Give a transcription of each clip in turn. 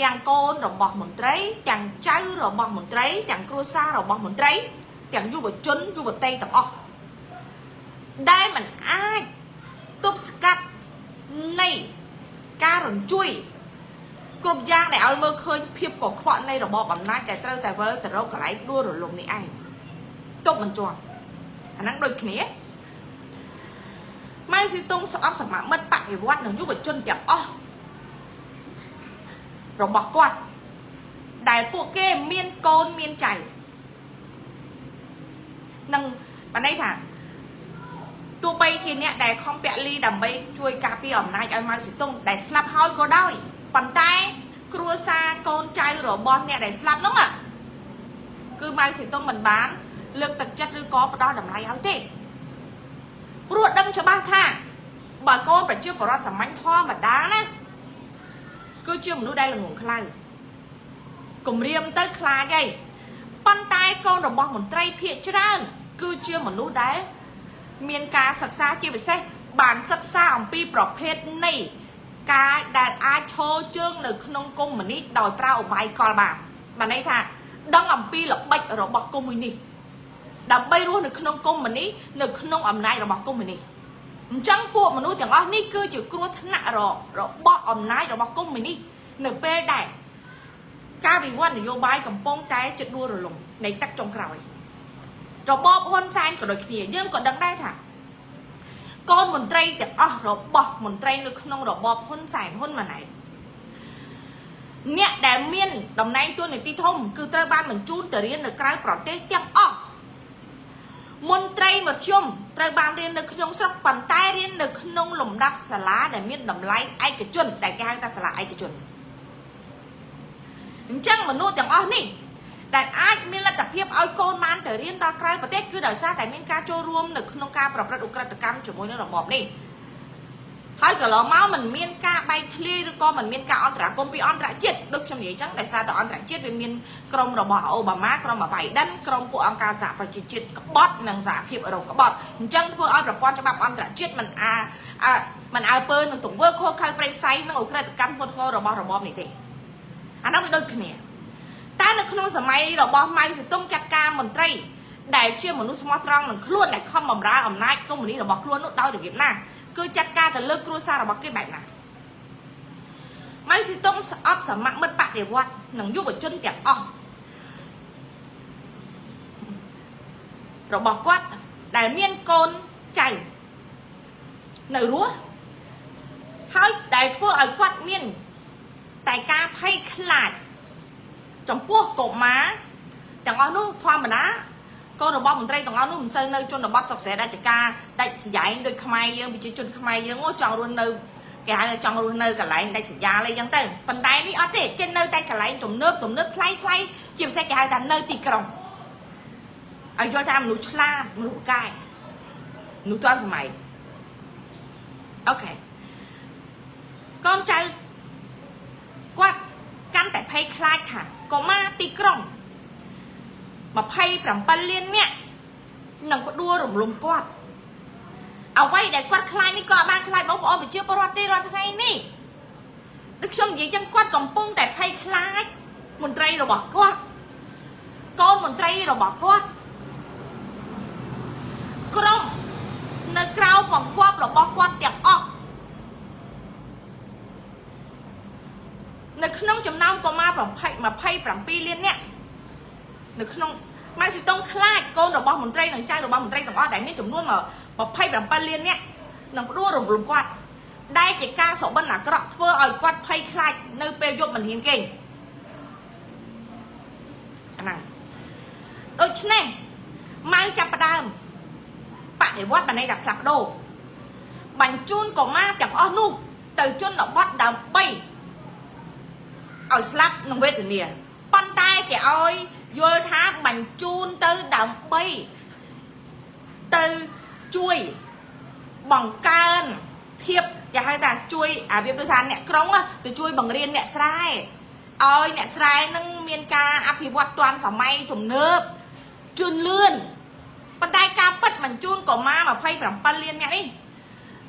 ទាំងកូនរបស់មន្ត្រីទាំងចៅរបស់មន្ត្រីទាំងគ្រួសាររបស់មន្ត្រីទាំងយុវជនយុវតីទាំងអស់ដែលមិនអាចទប់ស្កាត់នៃការរញ្ជួយគ្រប់យ៉ាងដែលឲ្យមើលឃើញភាពកខ្វក់នៃរបបអំណាចដែលត្រូវតែវិលទៅរកកន្លែងដួលរលំនេះឯងទប់មិនជាប់អាហ្នឹងដូចគ្នាម៉ៅស៊ីតុងស្អប់សមមិត្តបដិវត្តនិងយុវជនទាំងអស់របស់គាត់ដែលពួកគេមានកូនមានចៅនឹងបានន័យថាទោះបីជាអ្នកដែលខំពលីដើម្បីជួយការពារអំណាចឲ្យម៉ៅស៊ីតុងដែលស្លាប់ហើយក៏ដោយប៉ុន្តែគ្រួសារកូនចៅរបស់អ្នកដែលស្លាប់នោះគឺម៉ៅស៊ីតុងមិនបានលើកទឹកចិត្តឬក៏ផ្ដល់តម្លៃឲ្យទេព្រោះដឹងច្បាស់ថាបើកូនប្រជាពលរដ្ឋសាមញ្ញធម្មតាណាគឺជាមនុស្សដែលល្ងងខ្លៅគម្រាមទៅខ្លាចឯងប៉ុន្តែកូនរបស់មន្ត្រីភាកច្រើន គឺជាមនុស្សដែលមានការសិក្សាជាពិសេសបានសិក្សាអំពីប្រភេទនៃការដែលអាចឈរជើងនៅក្នុងកុម្មុយនីសដោយប្រើឧបាយកលបានបានន័យថាដឹងអំពីល្បិចរបស់កុម្មុយនីសដើម្បីរស់នៅក្នុងកុម្មុយនីសនៅក្នុងអំណាចរបស់កុម្មុយនីសអញ្ចឹងពួកមនុស្សទាំងអស់នេះគឺជាគ្រោះថ្នាក់របស់អំណាចរបស់កុម្មុយនីសនៅពេលដែលការវិវត្តនយោបាយកំពុងតែជិតដួលរលំនៃទឹកចុងក្រោយរបបហ៊ុនសែនក៏ដូចគ្នាយើងក៏ដឹងដែរថាកូនមន្ត្រីទាំងអស់របស់មន្ត្រីនៅក្នុងរបបហ៊ុនសែនហ៊ុនម៉ាណែតអ្នកដែលមានតំណែងតួនាទីធំគឺត្រូវបានបញ្ជូនទៅរៀននៅក្រៅប្រទេសទាំងអស់មន្ត្រីមធ្យមត្រូវបានរៀននៅក្នុងស្រុកប៉ុន្តែរៀននៅក្នុងលំដាប់សាលាដែលមានតម្លៃឯកជនដែលគេហៅថាសាលាឯកជនអញ្ចឹងមនុស្សទាំងអស់នេះដែលអាចមានលទ្ធភាពឲ្យកូនបានទៅរៀនដល់ក្រៅប្រទេសគឺដោយសារតែមានការចូលរួមនៅក្នុងការប្រព្រឹត្តឧក្រិដ្ឋកម្មជាមួយនឹងរបបនេះហើយកន្លងមកมันមានការបែកធ្លាយឬក៏มันមានការអន្តរាគមន៍ពីអន្តរជាតិដូចខ្ញុំនិយាយចឹងដោយសារតែអន្តរជាតិវាមានក្រុមរបស់អូបាម៉ាក្រុមបៃដិនក្រុមពួកអង្គការសហប្រជាជាតិក្បត់និងសហភាពអឺរ៉ុបក្បត់អញ្ចឹងធ្វើឲ្យប្រព័ន្ធច្បាប់អន្តរជាតិมันអាมันអើពើនឹងទង្វើខុសខើប្រេងផ្សៃនិងឧក្រិដ្ឋកម្មធ្ងន់ធ្ងររបស់របបនេះទេអានោះវាដូចគ្នាតែនៅក្នុងសម័យរបស់ម៉ៅសេតុងចាត់ការមន្ត្រីដែលជាមនុស្សស្មោះត្រង់នឹងខ្លួនដែលខំបម្រើអំណាចកុម្មុយនីសរបស់ខ្លួននោះដោយរបៀបណាគឺចាត់ការទៅលើគ្រួសាររបស់គេបែបណាម៉ៅស៊ីតុងស្អប់សមមិត្តបដិវត្តនិងយុវជនទាំងអស់របស់គាត់ដែលមានកូនចៅនៅរស់ហើយដែលធ្វើឲ្យគាត់មានតែការភ័យខ្លាចចំពោះកុមារទាំងអស់នោះធម្មតាកូនរបស់មន្ត្រីទាំងអស់នោះមិនសូវនៅជនបទសុកស្រែដាច់ចការដាច់ស្រយាយដូចខ្មែរយើងប្រជាជនខ្មែរយើងចង់រស់នៅគេហៅចង់រស់នៅកន្លែងដាច់ស្រយាលអីចឹងទៅប៉ុន្តែនេះអត់ទេគេនៅតែកន្លែងទំនើបទំនើបថ្លៃថ្លៃជាពិសេសគេហៅថានៅទីក្រុងឲ្យយល់ថាមនុស្សឆ្លាតមនុស្សកែមនុស្សទាន់សម័យ OK កូនចៅគាត់កាន់តែភ័យខ្លាចថាកុមារទីក្រុង27លាននាក់នឹងផ្ដួលរំលំគាត់អ្វីដែលគាត់ខ្លាចនេះក៏អត់បានខ្លាចបងប្អូនប្រជាពលរដ្ឋទេរាល់ថ្ងៃនេះដូចខ្ញុំនិយាយចឹងគាត់កំពុងតែភ័យខ្លាចមន្ត្រីរបស់គាត់កូនមន្ត្រីរបស់គាត់ក្រុមនៅក្រៅបង្គាប់របស់គាត់ទាំងអស់នៅក្នុងចំណោមកុមារ27លាននាក់នៅក្នុងម៉ៅស៊ីតុងខ្លាចកូនរបស់មន្ត្រីនិងចៅរបស់មន្ត្រីទាំងអស់ដែលមានចំនួន27លាននាក់នឹងផ្ដួលរំលំគាត់ដែលជាការសុបិនអាក្រក់ធ្វើឲ្យគាត់ភ័យខ្លាចនៅពេលយប់មិនហ៊ានគេងអាហ្នឹងដូច្នេះម៉ៅចាប់ផ្ដើមបដិវត្តបានន័យថាផ្លាស់ប្ដូរបញ្ជូនកុមារទាំងអស់នោះទៅជនបទដើម្បីឲ្យស្លាប់នឹងវេទនាប៉ុន្តែគេឲ្យយល់ថាបញ្ជូនទៅដើម្បីទៅជួយបង្កើនភាពគេហៅថាជួយអារបៀបដូចថាអ្នកក្រុងទៅជួយបង្រៀនអ្នកស្រែឲ្យអ្នកស្រែនឹងមានការអភិវឌ្ឍទាន់សម័យទំនើបជឿនលឿនប៉ុន្តែការពិតបញ្ជូនកុមារ27លានអ្នកនេះ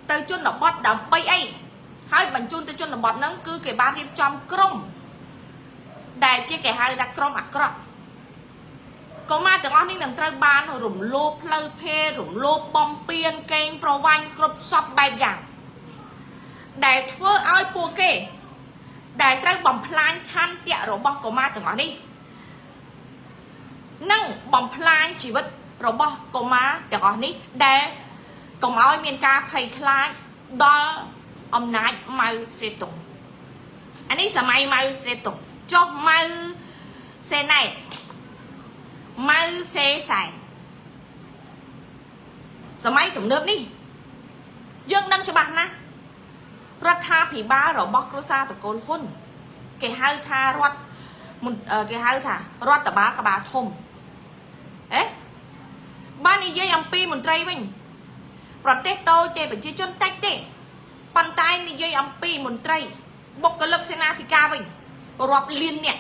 ទៅជនបទដើម្បីអីហើយបញ្ជូនទៅជនបទហ្នឹងគឺគេបានរៀបចំក្រុម ដែលជាគេហៅថាក្រុមអាក្រក់កុមារទាំងអស់នេះនឹងត្រូវបានរំលោភផ្លូវភេទរំលោភបំពានកេងប្រវ័ញ្ចគ្រប់សពបែបយ៉ាងដែលធ្វើឲ្យពួកគេ ដែលត្រូវបំផ្លាញឆន្ទៈរបស់កុមារទាំងអស់នេះនិងបំផ្លាញជីវិតរបស់កុមារទាំងអស់នេះដែលកុំឲ្យមានការភ័យខ្លាចដល់អំណាចម៉ៅសេតុងអានេះសម័យម៉ៅសេតុងចុះម៉ៅសេណែតម៉ៅសេសែនសម័យទំនើបនេះយើងដឹងច្បាស់ណាស់រដ្ឋាភិបាលរបស់គ្រួសារតកូលហ៊ុនគេហៅថារដ្ឋគេហៅថារដ្ឋបាលក្បាលធំអេបាននិយាយអំពីមន្ត្រីវិញប្រទេសតូចទេប្រជាជនតិចទេប៉ុន្តែនិយាយអំពីមន្ត្រីបុគ្គលិកសេនាធិការវិញរាប់លានអ្នក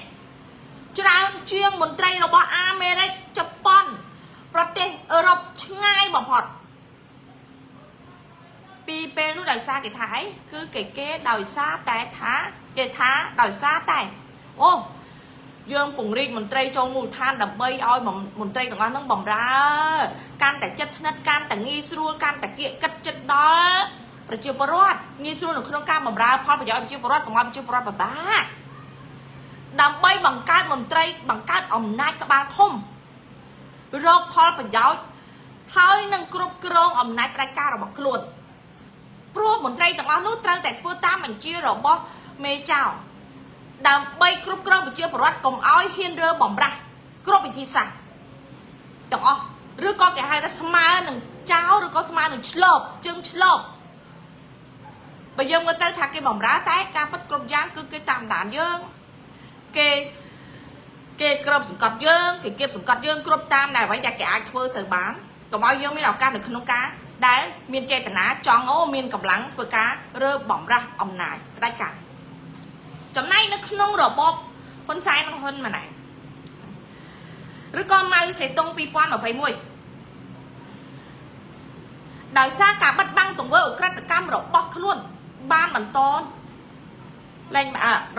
ច្រើនជាងមន្ត្រីរបស់អាមេរិកជប៉ុនប្រទេសអឺរ៉ុបឆ្ងាយបំផុតពីពេលនោះដោយសារគេថាអីគឺគេគេដោយសារតែថាគេថាដោយសារតែអូយើងពង្រីកមន្ត្រីចូលមូលដ្ឋានដើម្បីឲ្យមន្ត្រីទាំងអស់ហ្នឹងបំរើកាន់តែចិត្តស្និទ្ធកាន់តែងាយស្រួលកាន់តែគៀកគិតចិត្តដល់ប្រជាពលរដ្ឋងាយស្រួលនៅក្នុងការបំរើផលប្រយោជន៍ប្រជាពលរដ្ឋកុំឲ្យប្រជាពលរដ្ឋពិបាកដើម្បីបង្កើតមន្ត្រីបង្កើតអំណាចក្បាលធំរកផលប្រយោជន៍ហើយនឹងគ្រប់គ្រងអំណាចផ្ដាច់ការរបស់ខ្លួនព្រោះមន្ត្រីទាំងអស់នោះត្រូវតែធ្វើតាមបញ្ជារបស់មេចៅដើម្បីគ្រប់គ្រងប្រជាពលរដ្ឋកុំឲ្យហ៊ានរើបំរាស់គ្រប់វិធីសាស្ត្រទាំងអស់ឬក៏គេហៅថាស្មើនឹងចៅឬក៏ស្មើនឹងឆ្លប់ជើងឆ្លប់បើយើងមើលទៅថាគេបំរើតែការពិតគ្រប់យ៉ាងគឺគេតាមដានយើងគេគេគ្របសង្កត់យើងគេគៀបសង្កត់យើងគ្រប់តាមដែលអ្វីដែលគេអាចធ្វើទៅបានកុំឲ្យយើងមានឱកាសនៅក្នុងការដែលមានចេតនាចង់អូមានកម្លាំងធ្វើការរើបំរាស់អំណាចផ្ដាច់ការចំណែកនៅក្នុងរបបហ៊ុនសែននិងហ៊ុនម៉ាណែតឬក៏ម៉ៅសេតុង2021ដោយសារការបិទបាំងទង្វើឧក្រិដ្ឋកម្មរបស់ខ្លួនបានបន្តលែង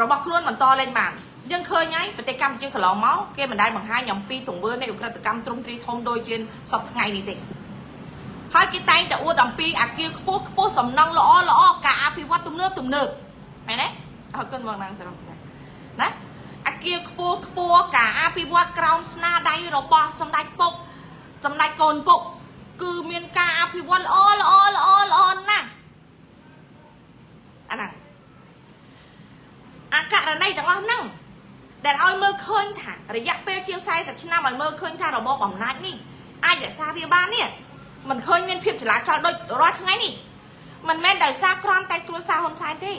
របស់ខ្លួនបន្តលែងបានយើងឃើញហើយប្រទេសកម្ពុជាកន្លងមកគេមិនដែលបង្ហាញអំពីទង្វើនៃឧក្រិដ្ឋកម្មទ្រង់ទ្រីធំដូចជាសពថ្ងៃនេះទេហើយគេតែងតែអួតអំពីអាគារខ្ពស់ខ្ពស់សំណង់ល្អល្អការអភិវឌ្ឍទំនើបទំនើបមែនទេអរគុណបងណាងសរុបណាអាគារខ្ពស់ខ្ពស់ការអភិវឌ្ឍក្រោមស្នាដៃរបស់សម្ដេចពុកសម្ដេចកូនពុកគឺមានការអភិវឌ្ឍល្អល្អល្អល្អណាស់អាហ្នឹងអាករណីទាំងអស់ហ្នឹងដែលឲ្យមើលឃើញថារយៈពេលជាង40ឆ្នាំឲ្យមើលឃើញថារបបអំណាចនេះអាចរក្សាវាបាននេះមិនឃើញមានភាពចលាចលដូចរាល់ថ្ងៃនេះមិនមែនដោយសារគ្រាន់តែគ្រួសារហ៊ុនសែនទេ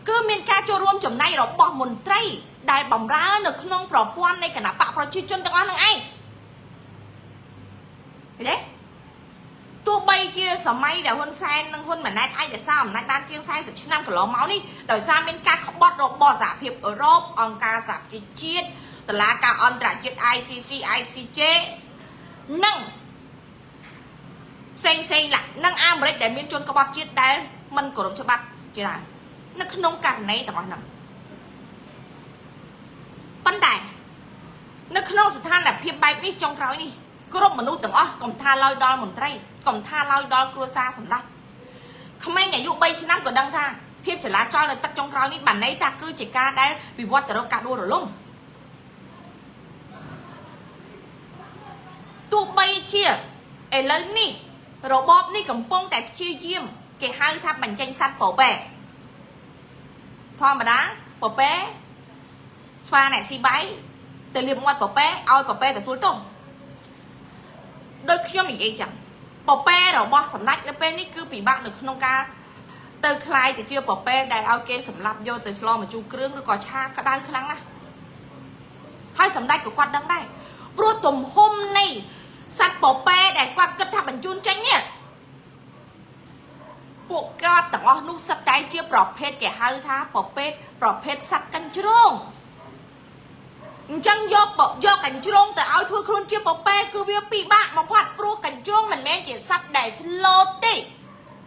គឺមានការចូលរួមចំណែករបស់មន្ត្រីដែលបំរើនៅក្នុងប្រព័ន្ធនៃគណៈបកប្រជាជនទាំងអស់នឹងឯងឃើញទេទោះបីជាសម័យដែលហ៊ុនសែននិងហ៊ុនម៉ាណែតអាចរក្សាអំណាចបានជាង40ឆ្នាំកន្លងមកនេះដោយសារមានការក្បត់របស់សហភាពអឺរ៉ុបអង្គការសហប្រជាជាតិតុលាការអន្តរជាតិ ICC ICJ និងផ្សេងផ្សេងឡានិងអាមេរិកដែលមានជនក្បត់ជាតិដែលមិនគោរពច្បាប់ជាដើមនៅក្នុងករណីទាំងអស់ហ្នឹងប៉ុន្តែនៅក្នុងស្ថានភាពបែបនេះចុងក្រោយនេះគ្រប់មនុស្សទាំងអស់កុំថាឡើយដល់មន្ត្រីកុំថាឡើយដល់គ្រួសារសម្ដេចក្មេងអាយុ3ឆ្នាំក៏ដឹងថាភាពចលាចលនៅទឹកចុងក្រោយនេះបានន័យថាគឺជាការដែលវិវត្តទៅរកការដួលរលំទោះបីជាឥឡូវនេះរបបនេះកំពុងតែព្យាយាមគេហៅថាបញ្ចេញសត្វពពែធម្មតាពពែស្វាអ្នកស៊ីបាយទៅលៀបមាត់ពពែឲ្យពពែទទួលទោសដោយខ្ញុំនិយាយចឹងពពែរបស់សម្ដេចនៅពេលនេះគឺពិបាកនៅក្នុងការទៅคลายទៅជាពពែដែលឲ្យគេសម្លាប់យកទៅស្លម្ជូរគ្រឿងឬក៏ឆាក្តៅខ្លាំងណាស់ហើយសម្ដេចក៏គាត់ដឹងដែរព្រោះទំហំនៃសត្វពពែដែលគាត់គិតថាបញ្ជូនចេញនេះពួកគាត់ទាំងអស់នោះសិតតែជាប្រភេទគេហៅថាប្រភេទសត្វកញ្ជ្រោងអញ្ចឹងយកយកកញ្ជ្រោងទៅឲ្យធ្វើខ្លួនជាពពែគឺវាពិបាកបំផុតព្រោះកញ្ជ្រោងមិនមែនជាសត្វដែលស្លូតទេ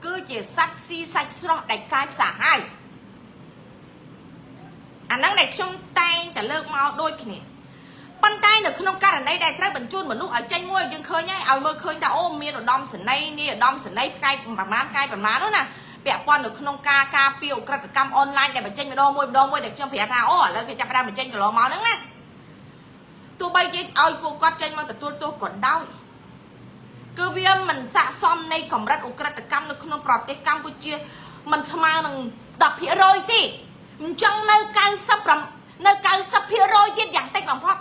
គឺជាសត្វស៊ីសាច់ស្រស់ដែលកាយសាហាវអាហ្នឹងដែលខ្ញុំតែង តែលើកមកដូចគ្នាប៉ុន្តែនៅក្នុងករណីដែលត្រូវបញ្ជូនមនុស្សឲ្យចេញមួយយើងឃើញហើយឲ្យមើលឃើញថាអូមានឧត្តមសេនីយ៍នេះឧត្តមសេនីយ៍ផ្កាយប្រមាណផ្កាយប្រមាណនោះណាពាក់ព័ន្ធនៅក្នុងការការពារឧក្រិដ្ឋកម្មអនឡាញដែលបញ្ចេញម្ដងមួយម្ដងមួយដែលខ្ញុំប្រាប់ថាអូឥឡូវគេចាប់ផ្ដើមបញ្ចេញកន្លងមកហ្នឹងណាទោះបីគេឲ្យពួកគាត់ចេញមកទទួលទោសក៏ដោយគឺវាមិនស័ក្តិសមនៃកម្រិតឧក្រិដ្ឋកម្មនៅក្នុងប្រទេសកម្ពុជាមិនស្មើនឹង10%ទេអញ្ចឹងនៅ95នៅ90%ទៀតយ៉ាងតិចបំផុត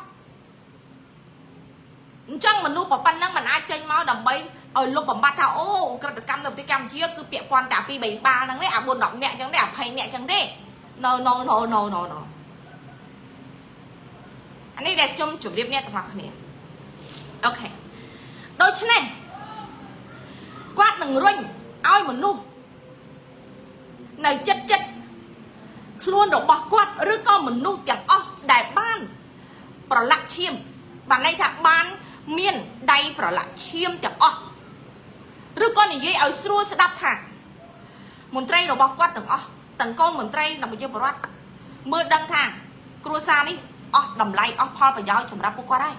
អញ្ចឹងមនុស្សប៉ុណ្ណឹងមិនអាចចេញមកដើម្បីឲ្យលុបបំបត្តិថាអូឧក្រិដ្ឋកម្មនៅប្រទេសកម្ពុជាគឺពាក់ព័ន្ធតែពី3បាល់ហ្នឹងទេអា4 10នាក់អញ្ចឹងទេអា20នាក់អញ្ចឹងទេ No, no, no, no, no, no. អានេះដែលខ្ញុំជម្រាបអ្នកទាំងអស់គ្នាOkay ដូច្នេះគាត់នឹងរុញឲ្យមនុស្សនៅចិត្តចិត្តខ្លួនរបស់គាត់ឬក៏មនុស្សទាំងអស់ដែលបានប្រឡាក់ឈាមបានន័យថាបានមានដៃប្រឡាក់ឈាមទាំងអស់ឬក៏និយាយឲ្យស្រួលស្ដាប់ថាមន្ត្រីរបស់គាត់ទាំងអស់ទាំងកូនមន្ត្រីនិងប្រជាពលរដ្ឋមើលដឹងថាគ្រួសារនេះអស់តម្លៃអស់ផលប្រយោជន៍សម្រាប់ពួកគាត់ហើយ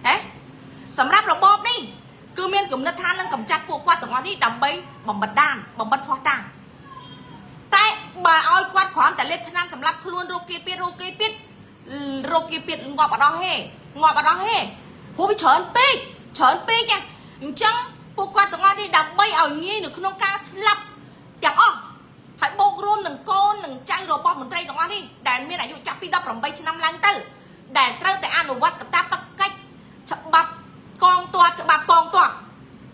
ហេសម្រាប់របបនេះគឺមានគំនិតថានឹងកម្ចាត់ពួកគាត់ទាំងអស់នេះដើម្បីបំបិតដានបំបិតភ័ស្តុតាងតែបើឲ្យគាត់គ្រាន់តែលេបថ្នាំសម្រាប់ខ្លួនរោគីពីរោគីពីរោគីពីងាប់អត់អស់ទេងាប់អត់អស់ទេព្រោះវាច្រើនពេកច្រើនពេកអញ្ចឹងពួកគាត់ទាំងអស់នេះដើម្បីឲ្យងាយនៅក្នុងការស្លាប់ទាំងអស់ហើយបូករួមនឹងកូននឹងចៅរបស់មន្ត្រីទាំងអស់នេះដែលមានអាយុចាប់ពី18ឆ្នាំឡើងទៅដែលត្រូវតែអនុវត្តកាតព្វកិច្ចច្បាប់កងទ័ពច្បាប់កងទ័ព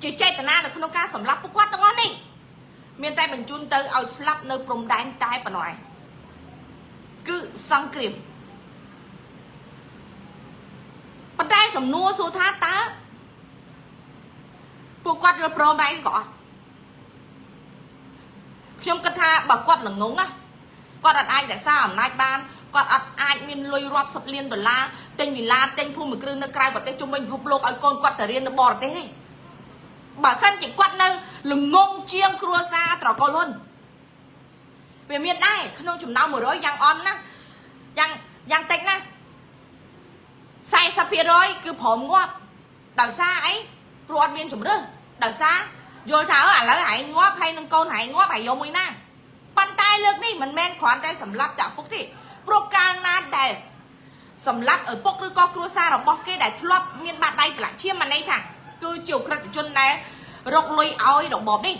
ជាចេតនានៅក្នុងការសម្លាប់ពួកគាត់ទាំងអស់នេះមានតែបញ្ជូនទៅឲ្យស្លាប់នៅព្រំដែនតែប៉ុណ្ណោះឯងគឺសង្គ្រាមប៉ុន្តែសំណួរសួរថាតើពួកគាត់យល់ព្រមដែរក៏អត់ខ្ញុំគិតថាបើគាត់ល្ងងណាគាត់អត់អាចរក្សាអំណាចបានគាត់អត់អាចមានលុយរាប់សិបលានដុល្លារទិញវិឡាទិញភូមិគ្រឹះនៅក្រៅប្រទេសជុំវិញពិភពលោកឲ្យកូនគាត់ទៅរៀននៅបរទេសទេបើសិនជាគាត់នៅល្ងងជាងគ្រួសារត្រកូលហ៊ុនវាមានដែរក្នុងចំណោម100យ៉ាងអន់ណាយ៉ាងយ៉ាងតិចណា40%គឺព្រមងាប់ដោយសារអីព្រោះអត់មានជំរឿសដោយសារយល់ថាឥឡូវហែងងាប់ហើយនឹងកូនហែងងាប់ហើយយកមួយណាប៉ុន្តែលើកនេះមិនមែនគ្រាន់តែសម្លាប់តែឪពុកទេព្រោះកាលណាដែលសម្លាប់ឪពុកឬក៏គ្រួសាររបស់គេដែលធ្លាប់មានបាតដៃប្រឡាក់ឈាមមានន័យថាគឺជាឧក្រិដ្ឋជនដែលរកលុយឲ្យរបបនេះ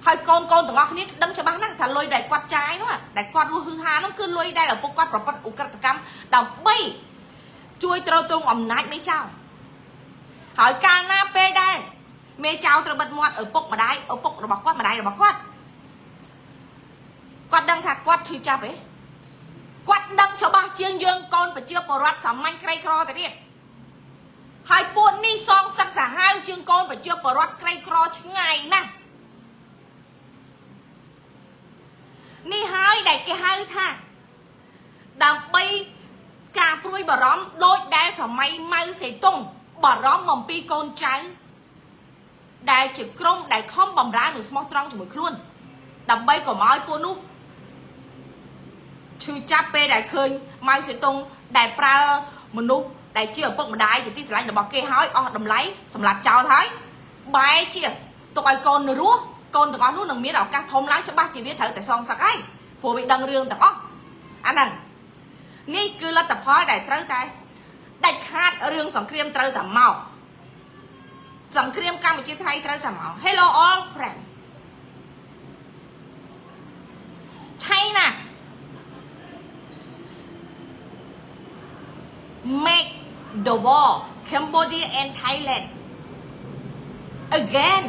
ហើយកូនកូនទាំងអស់គ្នាដឹងច្បាស់ណាស់ថាលុយដែលគាត់ចាយនោះដែលគាត់រស់ហឺហានោះគឺលុយដែលឪពុកគាត់ប្រព្រឹត្តឧក្រិដ្ឋកម្មដើម្បីជួយទ្រទ្រង់អំណាចមេចៅហើយកាលណាពេលដែលមេចៅត្រូវបិទមាត់ឪពុកម្ដាយឪពុករបស់គាត់ម្ដាយរបស់គាត់គាត់ដឹងថាគាត់ឈឺចាប់ទេគាត់ដឹងច្បាស់ជាងយើងកូនប្រជាពលរដ្ឋសាមញ្ញក្រីក្រទៅទៀតហើយពួកនេះសងសឹកសាហាវជាងកូនប្រជាពលរដ្ឋក្រីក្រឆ្ងាយណាស់នេះហើយដែលគេហៅថាដើម្បីការព្រួយបារម្ភដោយដែលសម័យម៉ៅសេតុងបារម្ភអំពីកូនចៅដែលជាក្រុមដែលខំបំរើនឹងស្មោះត្រង់ជាមួយខ្លួនដើម្បីកុំឲ្យពួកនោះឈឺចាប់ពេលដែលឃើញម៉ៅសេតុងដែលប្រើមនុស្សដែលជាឪពុកម្ដាយជាទីស្រឡាញ់របស់គេហើយអស់តម្លៃសម្រាប់ចោលហើយបែរជាទុកឲ្យកូននៅរស់កូនទាំងអស់នោះនឹងមានឱកាសធំឡើងច្បាស់ជាវាត្រូវតែសងសឹកហើយព្រោះវាដឹងរឿងទាំងអស់អាហ្នឹងនេះគឺលទ្ធផលដែលត្រូវតែដាច់ខាតរឿងសង្គ្រាមត្រូវតែមកសង្គ្រាមកម្ពុជាថៃត្រូវតែមក Hello all friend. China make the war Cambodia and Thailand again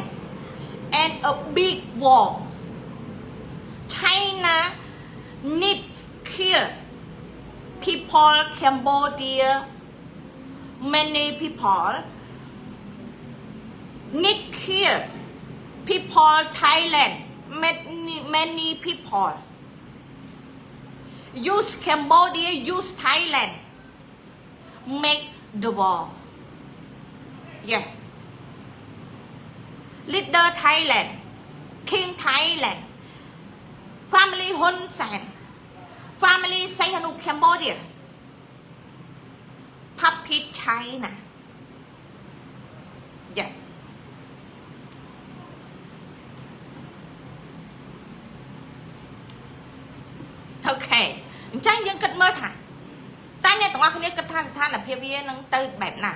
and a big war. China need kill people Cambodia, many people need kill people Thailand, many, many people. Use Cambodia, use Thailand, make the war. Yeah, leader Thailand, King Thailand, family Hun Sen. Family Sihanouk Cambodia Puppet China យ៉ា okay អញ្ចឹងយើងគិតមើលថាតើអ្នកទាំងអស់គ្នាគិតថាស្ថានភាពវានឹងទៅបែបណា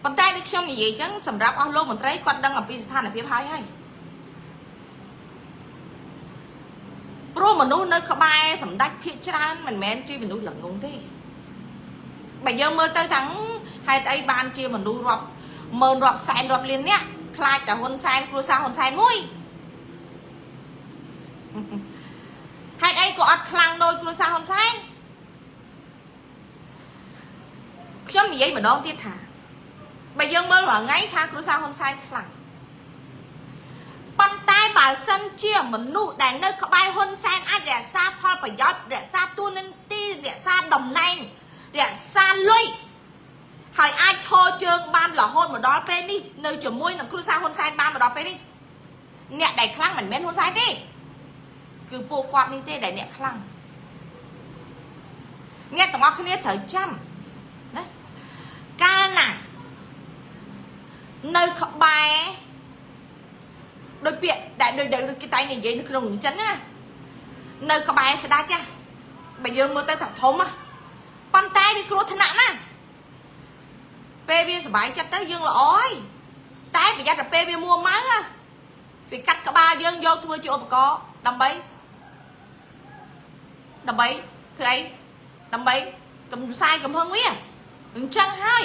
ប៉ុន្តែដូចខ្ញុំនិយាយអញ្ចឹងសម្រាប់អស់លោកមន្ត្រីគាត់ដឹងអំពីស្ថានភាពហើយហើយព្រោះមនុស្សនៅក្បែរសម្ដេចភាកច្រើនមិនមែនជាមនុស្សល្ងងទេបើយើងមើលទៅថាហេតុអីបានជាមនុស្សរាប់ម៉ឺនរាប់សែនរាប់លានអ្នកខ្លាចតែហ៊ុនសែនគ្រួសារហ៊ុនសែនមួយហេតុអីក៏អត់ខ្លាំងដូចគ្រួសារហ៊ុនសែនខ្ញុំនិយាយម្ដងទៀតថាបើយើងមើលរាល់ថ្ងៃថាគ្រួសារហ៊ុនសែនខ្លាំងប៉ុន្តែបើសិនជាមនុស្សដែលនៅក្បែរហ៊ុនសែនអាចរក្សាផលប្រយោជន៍រក្សាតួនាទីរក្សាតំណែងរក្សាលុយហើយអាចឈរជើងបានរហូតមកដល់ពេលនេះនៅជាមួយនឹងគ្រួសារហ៊ុនសែនបានមកដល់ពេលនេះអ្នកដែលខ្លាំងមិនមែនហ៊ុនសែនទេគឺពួកគាត់នេះទេដែលអ្នកខ្លាំងអ្នកទាំងអស់គ្នាត្រូវចាំណាកាលណានៅក្បែរដោយពាក្យដែលដូចគេតែងនិយាយនៅក្នុងអញ្ចឹងណានៅក្បែរស្ដេចណាបើយើងមើលទៅថាធំណាប៉ុន្តែវាគ្រោះថ្នាក់ណាស់ពេលវាសុបាយចិត្តទៅយើងល្អហើយតែប្រយ័ត្នតែពេលវាមួម៉ៅវាកាត់ក្បាលយើងយកធ្វើជាឧបករណ៍ដើម្បីដើម្បីធ្វើអីដើម្បីកំសាយកំហឹងវាអញ្ចឹងហើយ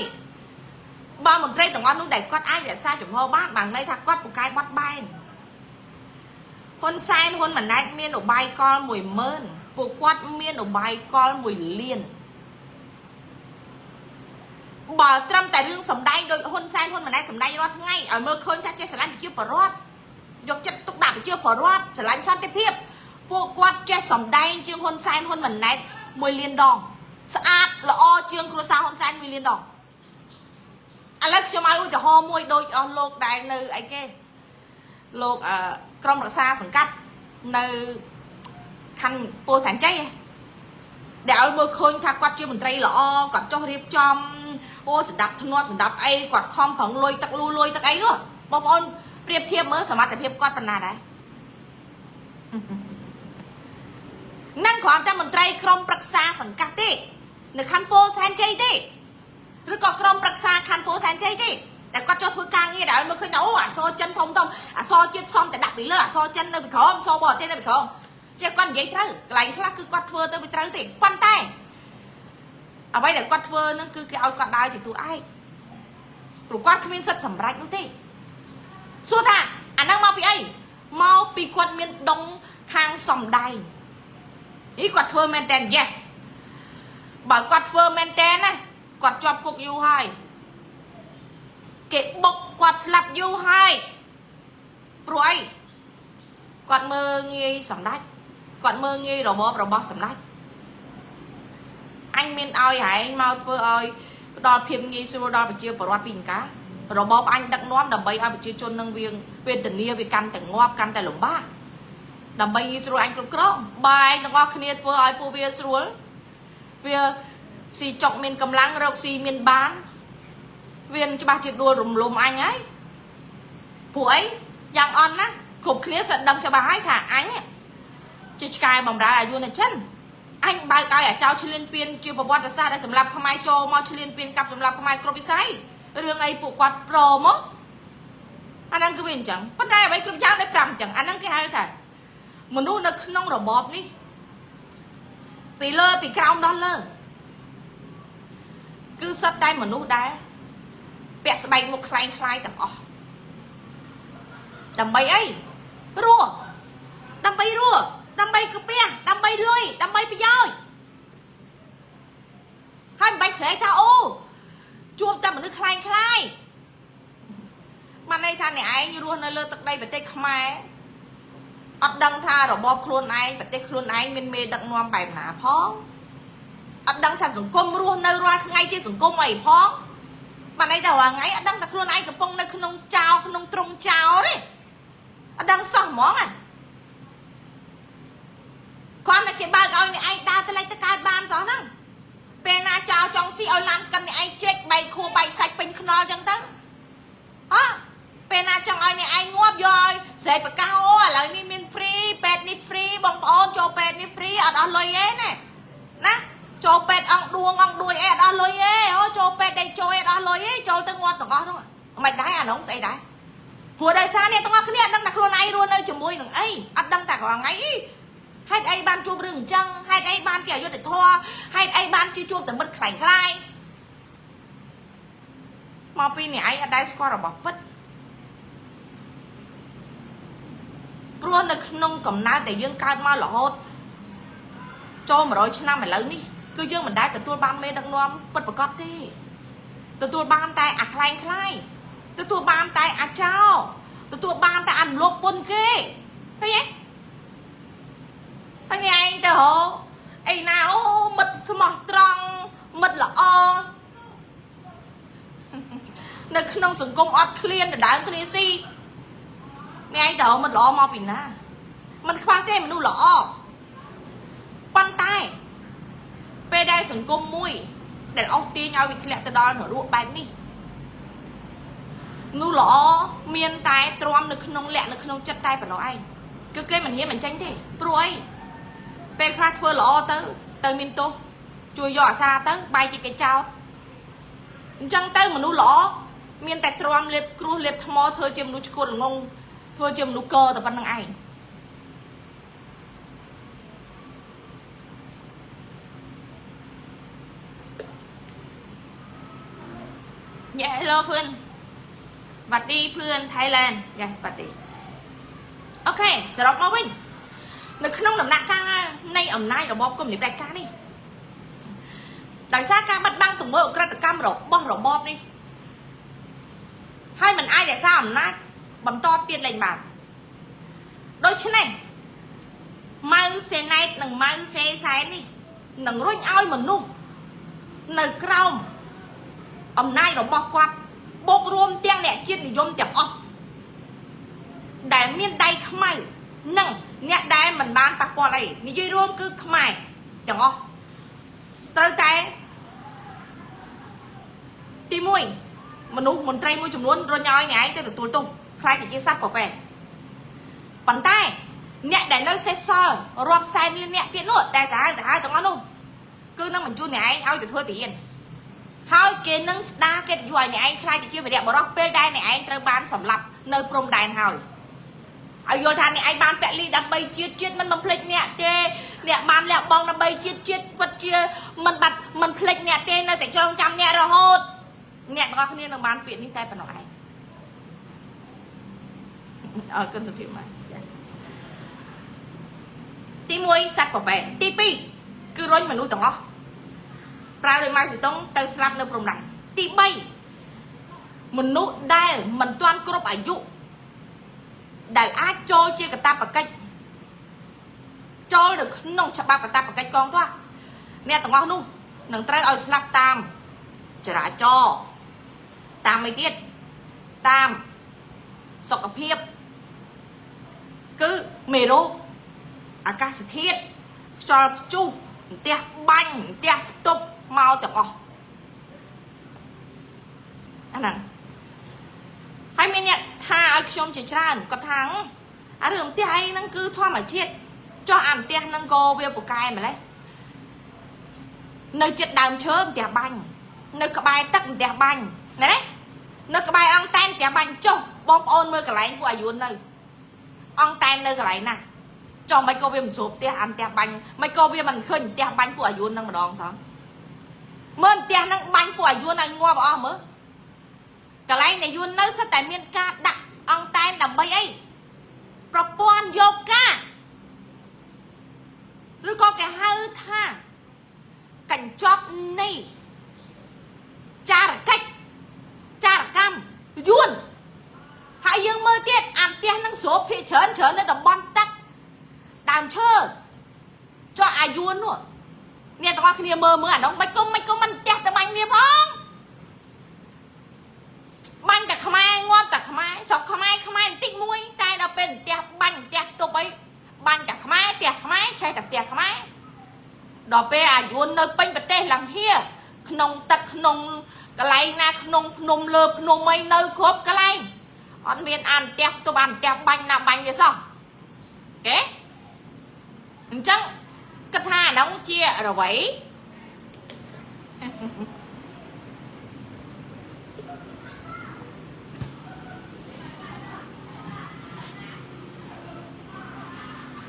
បើមន្ត្រីទាំងអស់នោះដែលគាត់អាចរក្សាជំហរបានបានន័យថាគាត់ពូកែបត់បែនហ៊ុនសែនហ៊ុនម៉ាណែតមានឧបាយកល10000ពួកគាត់មានឧបាយកល1លានបើត្រឹមតែរឿងសំដែងដោយហ៊ុនសែនហ៊ុនម៉ាណែតសំដែងរាល់ថ្ងៃឲ្យមើលឃើញថាចេះស្រឡាញ់ប្រជាពលរដ្ឋយកចិត្តទុកដាក់ប្រជាពលរដ្ឋស្រឡាញ់សន្តិភាពពួកគាត់ចេះសំដែងជាងហ៊ុនសែនហ៊ុនម៉ាណែត1លានដងស្អាតល្អជាងគ្រួសារហ៊ុនសែន1លានដងឥឡូវខ្ញុំឲ្យឧទាហរណ៍មួយដូចអស់លោកដែលនៅអីគេលោកអឺក្រុមរក្សាសង្កាត់នៅខណ្ឌពោធិ៍សែនជ័យដែលឲ្យមើលឃើញថាគាត់ជាមន្ត្រីល្អគាត់ចុះរៀបចំអូសម្ដាប់ធ្នាប់សម្ដាប់អីគាត់ខំប្រឹងលុយទឹកលូលុយទឹកអីនោះបងប្អូនប្រៀបធៀបមើលសមត្ថភាពគាត់ប៉ុណ្ណាដែរនឹងគ្រាន់តែមន្ត្រីក្រុមប្រឹក្សាសង្កាត់ទេនៅខណ្ឌពោធិ៍សែនជ័យទេឬក៏ក្រុមប្រឹក្សាខណ្ឌពោធិ៍សែនជ័យទេតែគាត់ចុះធ្វើការងារដែលឲ្យមើលឃើញថាអូអក្សរចិនធំធំអក្សរជាតិសំតែដាក់ពីលើអក្សរចិននៅពីក្រោមអក្សរបរទេសនៅពីក្រោមចេះគាត់និយាយត្រូវកន្លែងខ្លះគឺគាត់ធ្វើទៅវាត្រូវទេប៉ុន្តែអ្វីដែលគាត់ធ្វើនឹងគឺគេឲ្យគាត់ដើរជាតួឯកព្រោះគាត់គ្មានសិទ្ធិសម្រេចនោះទេសួរថាអាហ្នឹងមកពីអីមកពីគាត់មានដងខាងសំដែងនេះគាត់ធ្វើមែនតើយេបើគាត់ធ្វើមែនតើណាគាត់ជាប់គុកយូរហើយគេបុកគាត់ស្លាប់យូរហើយព្រោះអីគាត់មើលងាយសម្ដេចគាត់មើលងាយរបបរបស់សម្ដេចអញមានឲ្យហែងមកធ្វើឲ្យផ្ដល់ភាពងាយស្រួលដល់ប្រជាពលរដ្ឋពីអង្ការរបបអញដឹកនាំដើម្បីឲ្យប្រជាជននឹងវាវេទនាវាកាន់តែងាប់កាន់តែលំបាកដើម្បីងាយស្រួលអញគ្រប់គ្រងបាយទាំងអស់គ្នាធ្វើឲ្យពួកវាស្រួលវាស៊ីចុកមានកម្លាំងរកស៊ីមានបានវាច្បាស់ជាដួលរំលំអញហើយព្រោះអីយ៉ាងអន់ណាគ្រប់គ្នាសិតដឹងច្បាស់ហើយថាអញជាឆ្កែបំរើអាយុនៅចិនអញបើកឲ្យអាចោឆ្លៀនពៀនជាប្រវត្តិសាស្ត្រដែលសម្រាប់ខ្មែរចូលមកឆ្លៀនពៀនកាប់សម្រាប់ខ្មែរគ្រប់វិស័យរឿងអីពួកគាត់ប្រមកអាហ្នឹងគឺវាអញ្ចឹងប៉ុន្តែអ្វីគ្រប់យ៉ាងได้ប្រាប់អញ្ចឹងអាហ្នឹងគេហៅថាមនុស្សនៅក្នុងរបបនេះពីលើពីក្រោមដល់លើគឺសុទ្ធតែមនុស្សដែលពាក់ស្បែកមុខคล้ายคล้ายទាំងអស់ដើម្បីអីរស់ដើម្បីរស់ដើម្បីកាពះដើម្បីលុយដើម្បីប្រយោជន៍ហើយមិនបាច់ស្រែកថាអូជួបតែមនុស្សคล้ายคล้ายបានន័យថាអ្នកឯងរស់នៅលើទឹកដីប្រទេសខ្មែរអត់ដឹងថារបបខ្លួនឯងប្រទេសខ្លួនឯងមានមេដឹកនាំបែបណាផងអត់ដឹងថាសង្គមរស់នៅរាល់ថ្ងៃជាសង្គមអីផងបានន័យថារាល់ថ្ងៃអត់ដឹងថាខ្លួនឯងកំពុងនៅក្នុងចោលក្នុងទ្រុងចោលទេអត់ដឹងសោះហ្មងអា គាត់តែគេបើកឲ្យអ្នកឯងដើរទៅលេចទៅកើតបានតោះហ្នឹងពេលណាចោលចង់ស៊ីឲ្យឡានកិនអ្នកឯងជ្រែកបែកខួរបែកសាច់ពេញខ្នល់ចឹងទៅហ៎ពេលណាចង់ឲ្យអ្នកឯងងាប់យកឲ្យស្រែកប្រកាសអូឥឡូវនេះមាន free ពេទ្យនេះ free បងប្អូនចូលពេទ្យនេះ free អត់អស់លុយទេណាណាចូលពេទ្យអង្គដួងអង្គដួយអីអត់អស់លុយទេអូចូលពេទ្យដេកចូលអីអត់អស់លុយទេចូលទៅងាប់ទាំងអស់នោះមិនដែរអានោះស្អីដែរព្រោះដោយសារអ្នកទាំងអស់គ្នាអត់ដឹងថាខ្លួនឯងរស់នៅជាមួយនឹងអីអត់ដឹងតែរាល់ថ្ងៃអីហេតុអីបានជួបរឿងអញ្ចឹងហេតុអីបានជាអយុត្តិធម៌ហេតុអីបានជាជួបតែមិត្តខ្លាំងខ្លាយមកពីអ្នកឯងអត់ដែលស្គាល់របស់ពិតព្រោះនៅក្នុងកំណើតដែលយើងកើតមករហូតចូល100ឆ្នាំឥឡូវនេះគឺយើងមិនដែលទទួលបានមេដឹកនាំពិតប្រាកដទេទទួលបានតែអាខ្លែងខ្លាយទទួលបានតែអាចោទទួលបានតែអានលោភពុនគេឃើញទេហើយឯងទៅហៅអីណាអូមិត្តស្មោះត្រង់មិត្តល្អនៅក្នុងសង្គមអត់ឃ្លានដណ្ដើមគ្នាស៊ីអ្នកឯងទៅមិត្តល្អមកពីណាมันខ្វះទេមនុស្សល្អប៉ុន្តែពេលដែលសង្គមមួយដែលអស់ទាញឲ្យវាធ្លាក់ទៅដល់នរកបែបនេះនោះល្អមានតែទ្រាំនៅក្នុងលក្ខនៅក្នុងចិត្តតែប៉ុណ្ណោះឯងគឺគេមិនហ៊ានបញ្ចេញទេព្រោះអីពេលខ្លះធ្វើល្អទៅទៅមានទោសជួយយកអាសាទៅបែរជាគេចោតអញ្ចឹងទៅមនុស្សល្អមានតែទ្រាំលេបគ្រោះលេបថ្មធ្វើជាមនុស្សឈួតល្ងងធ្វើជាមនុស្សកតែប៉ុណ្្នឹងឯងយ៉ា hello เพื่อนสวัสดีเพื่อน Thailand យ៉ាสวัสดี OK សរុបមកវិញនៅក្នុងដំណាក់កាលនៃអំណាចរបបកុម្មុយនីសផ្ដាច់ការនេះដោយសារការបិទបាំងទង្វើឧក្រិដ្ឋកម្មរបស់របបនេះហើយมันអាចរក្សាអំណាចបន្តទៀតលែងបានដូច្នេះម៉ៅសេណែតនិងម៉ៅសេសែននេះនឹងរុញឲ្យមនុស្សនៅក្រោមអំណាចរបស់គាត់បូករួមទាំងអ្នកជាតិនិយមទាំងអស់ដែលមានដៃខ្មៅនិងអ្នកដែលមិនបានប៉ះពាល់អីនិយាយរួមគឺខ្មែរទាំងអស់ត្រូវតែទី1មនុស្សមន្ត្រីមួយចំនួនរុញឲ្យអ្នកឯងទៅទទួលទោសខ្លាចតែជាសត្វពពែប៉ុន្តែអ្នកដែលនៅសេសសល់រាប់សែនលានអ្នកទៀតនោះដែលសាហាវសាហាវទាំងអស់នោះគឺនឹងបញ្ជូនអ្នកឯងឲ្យទៅធ្វើទាហានហើយគេនឹងស្ដារកិត្តិយសឲ្យអ្នកឯងខ្លាចទៅជាវីរៈបរោះពេលដែលអ្នកឯងត្រូវបានសម្លាប់នៅព្រំដែនហើយឲ្យយល់ថាអ្នកឯងបានពលីដើម្បីជាតិជាតិមិនបំភ្លេចអ្នកទេអ្នកបានលះបង់ដើម្បីជាតិជាតិពិតជាមិនបាត់មិនភ្លេចអ្នកទេនៅតែចងចាំអ្នករហូតអ្នកទាំងអស់គ្នានឹងបានពាក្យនេះតែប៉ុណ្ណោះឯងអរគុណសុភាពមកទី1សត្វប្របែទី2គឺរុញមនុស្សទាំងអស់ប្រើដោយម៉ៅសេតុងទៅស្លាប់នៅព្រំដែនទី3មនុស្សដែលមិនទាន់គ្រប់អាយុដែលអាចចូលជាកតាបកិច្ចចូលនៅក្នុងច្បាប់កតាបកិច្ចកងទ័ពអ្នកទាំងអស់នោះនឹងត្រូវឲ្យស្លាប់តាមចរាចរណ៍តាមអីទៀតតាមសុខភាពគឺមេរោគអាកាសធាតុខ្យល់ព្យុះផ្ទះបាញ់ផ្ទះផ្ទប់មកទាំងអស់អាហ្នឹងហើយមានអ្នកថាឲ្យខ្ញុំជាច្រើនគាត់ថាអារឿងផ្ទះអីហ្នឹងគឺធម្មជាតិចោះអាផ្ទះហ្នឹងក៏វាពូកែម្លេះនៅចិត្តដើមឈើផ្ទះបាញ់នៅក្បែរទឹកផ្ទះបាញ់ណានៅក្បែរអង្គតែនផ្ទះបាញ់ចុះបងប្អូនមើលកន្លែងពួកអាយុនៅអង្គតែននៅកន្លែងណាចុះមិនក៏វាមិនស្រួលផ្ទះអានផ្ទះបាញ់មិនក៏វាមិនឃើញផ្ទះបាញ់ពួកអាយុនឹងម្ដងសោះមើលផ្ទះហ្នឹងបាញ់ពួកអាយុឲ្យងាប់អស់មើលកន្លែងដែលយួននៅសិតតែមានការដាក់អង្គតែនដើម្បីអីប្រព័ន្ធយកការឬក៏គេហៅថាកញ្ចប់នៃចារកិច្ចចារកម្មយួនហើយយើងមើលទៀតអានផ្ទះនឹងស្រូបភាគច្រើនច្រើននៅតំបន់ទឹកដើមឈើចុះអាយួននោះអ្នកទាំងអស់គ្នាមើលមើលអានោះមិនគុំមិនគុំមិនផ្ទះទៅបាញ់គ្នាផងបាញ់តែខ្មែរងាប់តែខ្មែរស្រុកខ្មែរខ្មែរបន្តិចមួយតែដល់ពេលផ្ទះបាញ់ផ្ទះទប់អីបាញ់តែខ្មែរ ផ្ទះខ្មែរឆេះតែផ្ទះខ្មែរដល់ពេលអាយួននៅពេញប្រទេសឡើងហៀក្នុងទឹកក្នុងកន្លែងណាក្នុងភ្នំលើភ្នំអីនៅគ្រប់កន្លែងអត់មានអានផ្ទះទប់អានផ្ទះបាញ់ណាបាញ់វាសោះគេអញ្ចឹងគិតថាអានោះជាអ្វី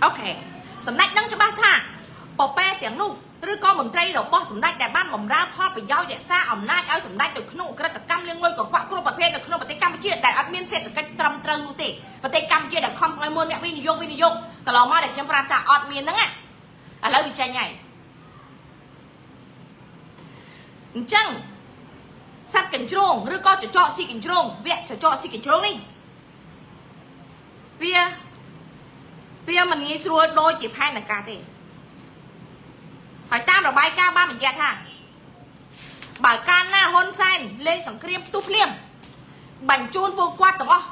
OK សម្ដេចដឹងច្បាស់ថាពពែទាំងនោះឬក៏មន្ត្រីរបស់សម្ដេចដែលបានបម្រើផលប្រយោជន៍រក្សាអំណាចឲ្យសម្ដេចនៅក្នុងក្រិតកម្មលាងលុយកខ្វក់គ្រប់ប្រភេទនៅក្នុងប្រទេសកម្ពុជាដែលអត់មានសេដ្ឋកិច្ចត្រឹមត្រូវនោះទេប្រទេសកម្ពុជាដែលខំឲ្យមើលអ្នកវិនិយោគវិនិយោគកន្លងមកដែលខ្ញុំប្រាប់ថាអត់មានហ្នឹងឥឡូវវាចេញហើយអញ្ចឹងសត្វកញ្ជ្រោងឬក៏ចចកស៊ីកញ្ជ្រោងវគ្គចចកស៊ីកញ្ជ្រោងនេះវាមិនងាយស្រួលដូចជាផែនការទេហើយតាមរបាយការណ៍បានបញ្ជាក់ថាបើកាលណាហ៊ុនសែនលេងសង្គ្រាមផ្ទុះភ្លាមបញ្ជូនពួកគាត់ទាំងអស់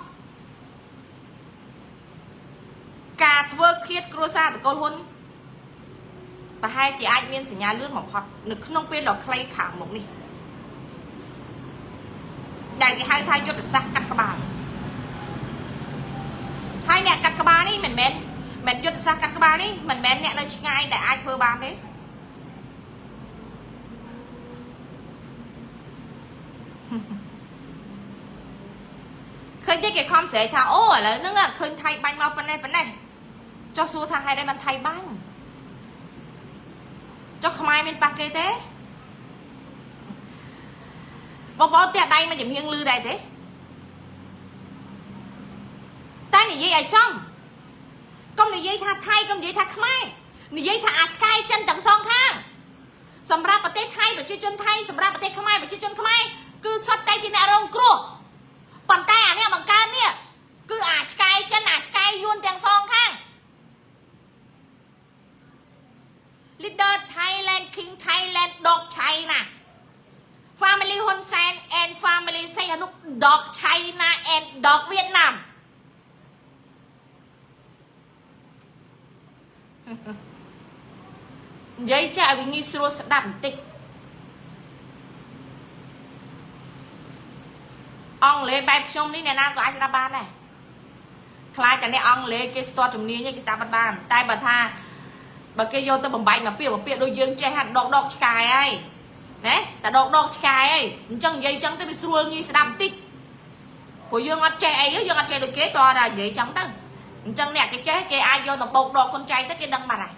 ការធ្វើឃាតគ្រួសារតកូលហ៊ុនប្រហែលជាអាចមានសញ្ញាលឿនបំផុតនៅក្នុងពេលដ៏ខ្លីខាងមុខនេះដែលគេហៅថាយុទ្ធសាស្ត្រកាត់ក្បាលហើយអ្នកកាត់ក្បាលនេះមិនមែនមិនយុទ្ធសាស្ត្រកាត់ក្បាលនេះមិនមែនអ្នកនៅឆ្ងាយដែលអាចធ្វើបានទេឃើញទេគេខំស្រែកថាអូឥឡូវហ្នឹងឃើញថៃបាញ់មកប៉ុណ្ណេះប៉ុណ្ណេះចុះសួរថាហេតុអីបានថៃបាញ់ចុះខ្មែរមានប៉ះគេទេបងប្អូនផ្ទះដៃមកចំហៀងលឺដែរទេតែនិយាយឲ្យចំកុំនិយាយថាថៃកុំនិយាយថាខ្មែរនិយាយថាអាឆ្កែចិនទាំងសងខាងសម្រាប់ប្រទេសថៃប្រជាជនថៃសម្រាប់ប្រទេសខ្មែរប្រជាជនខ្មែរគឺសុទ្ធតែជាអ្នករងគ្រោះប៉ុន្តែអានេះបង្កើតនេះគឺអាឆ្កែចិនអាឆ្កែយួនទាំងសងខាង Leader Thailand King Thailand Dog China Family Hun Sen and Family Sihanouk Dog China and Dog Vietnam និយាយចាឲ្យវាងាយស្រួលស្ដាប់បន្តិចអង់គ្លេសបែបខ្ញុំនេះអ្នកណាក៏អាចស្ដាប់បានដែរខ្លាចតែអ្នកអង់គ្លេសគេស្ទាត់ជំនាញគេស្ដាប់អត់បានតែបើថាបើគេយកទៅបំបែកមកពាក្យមកពាក្យដូចយើងចេះហាត់ដកដកឆ្កែហើយណាតែដកដកឆ្កែហើយអញ្ចឹងនិយាយអញ្ចឹងទៅវាស្រួលងាយស្ដាប់បន្តិចព្រោះយើងអត់ចេះអីយើងអត់ចេះដូចគេតោះតែនិយាយអញ្ចឹងទៅអញ្ចឹងអ្នកគេចេះគេអាចយកទៅបោកដកកូនចៃទៅគេដឹងបាត់ហើយ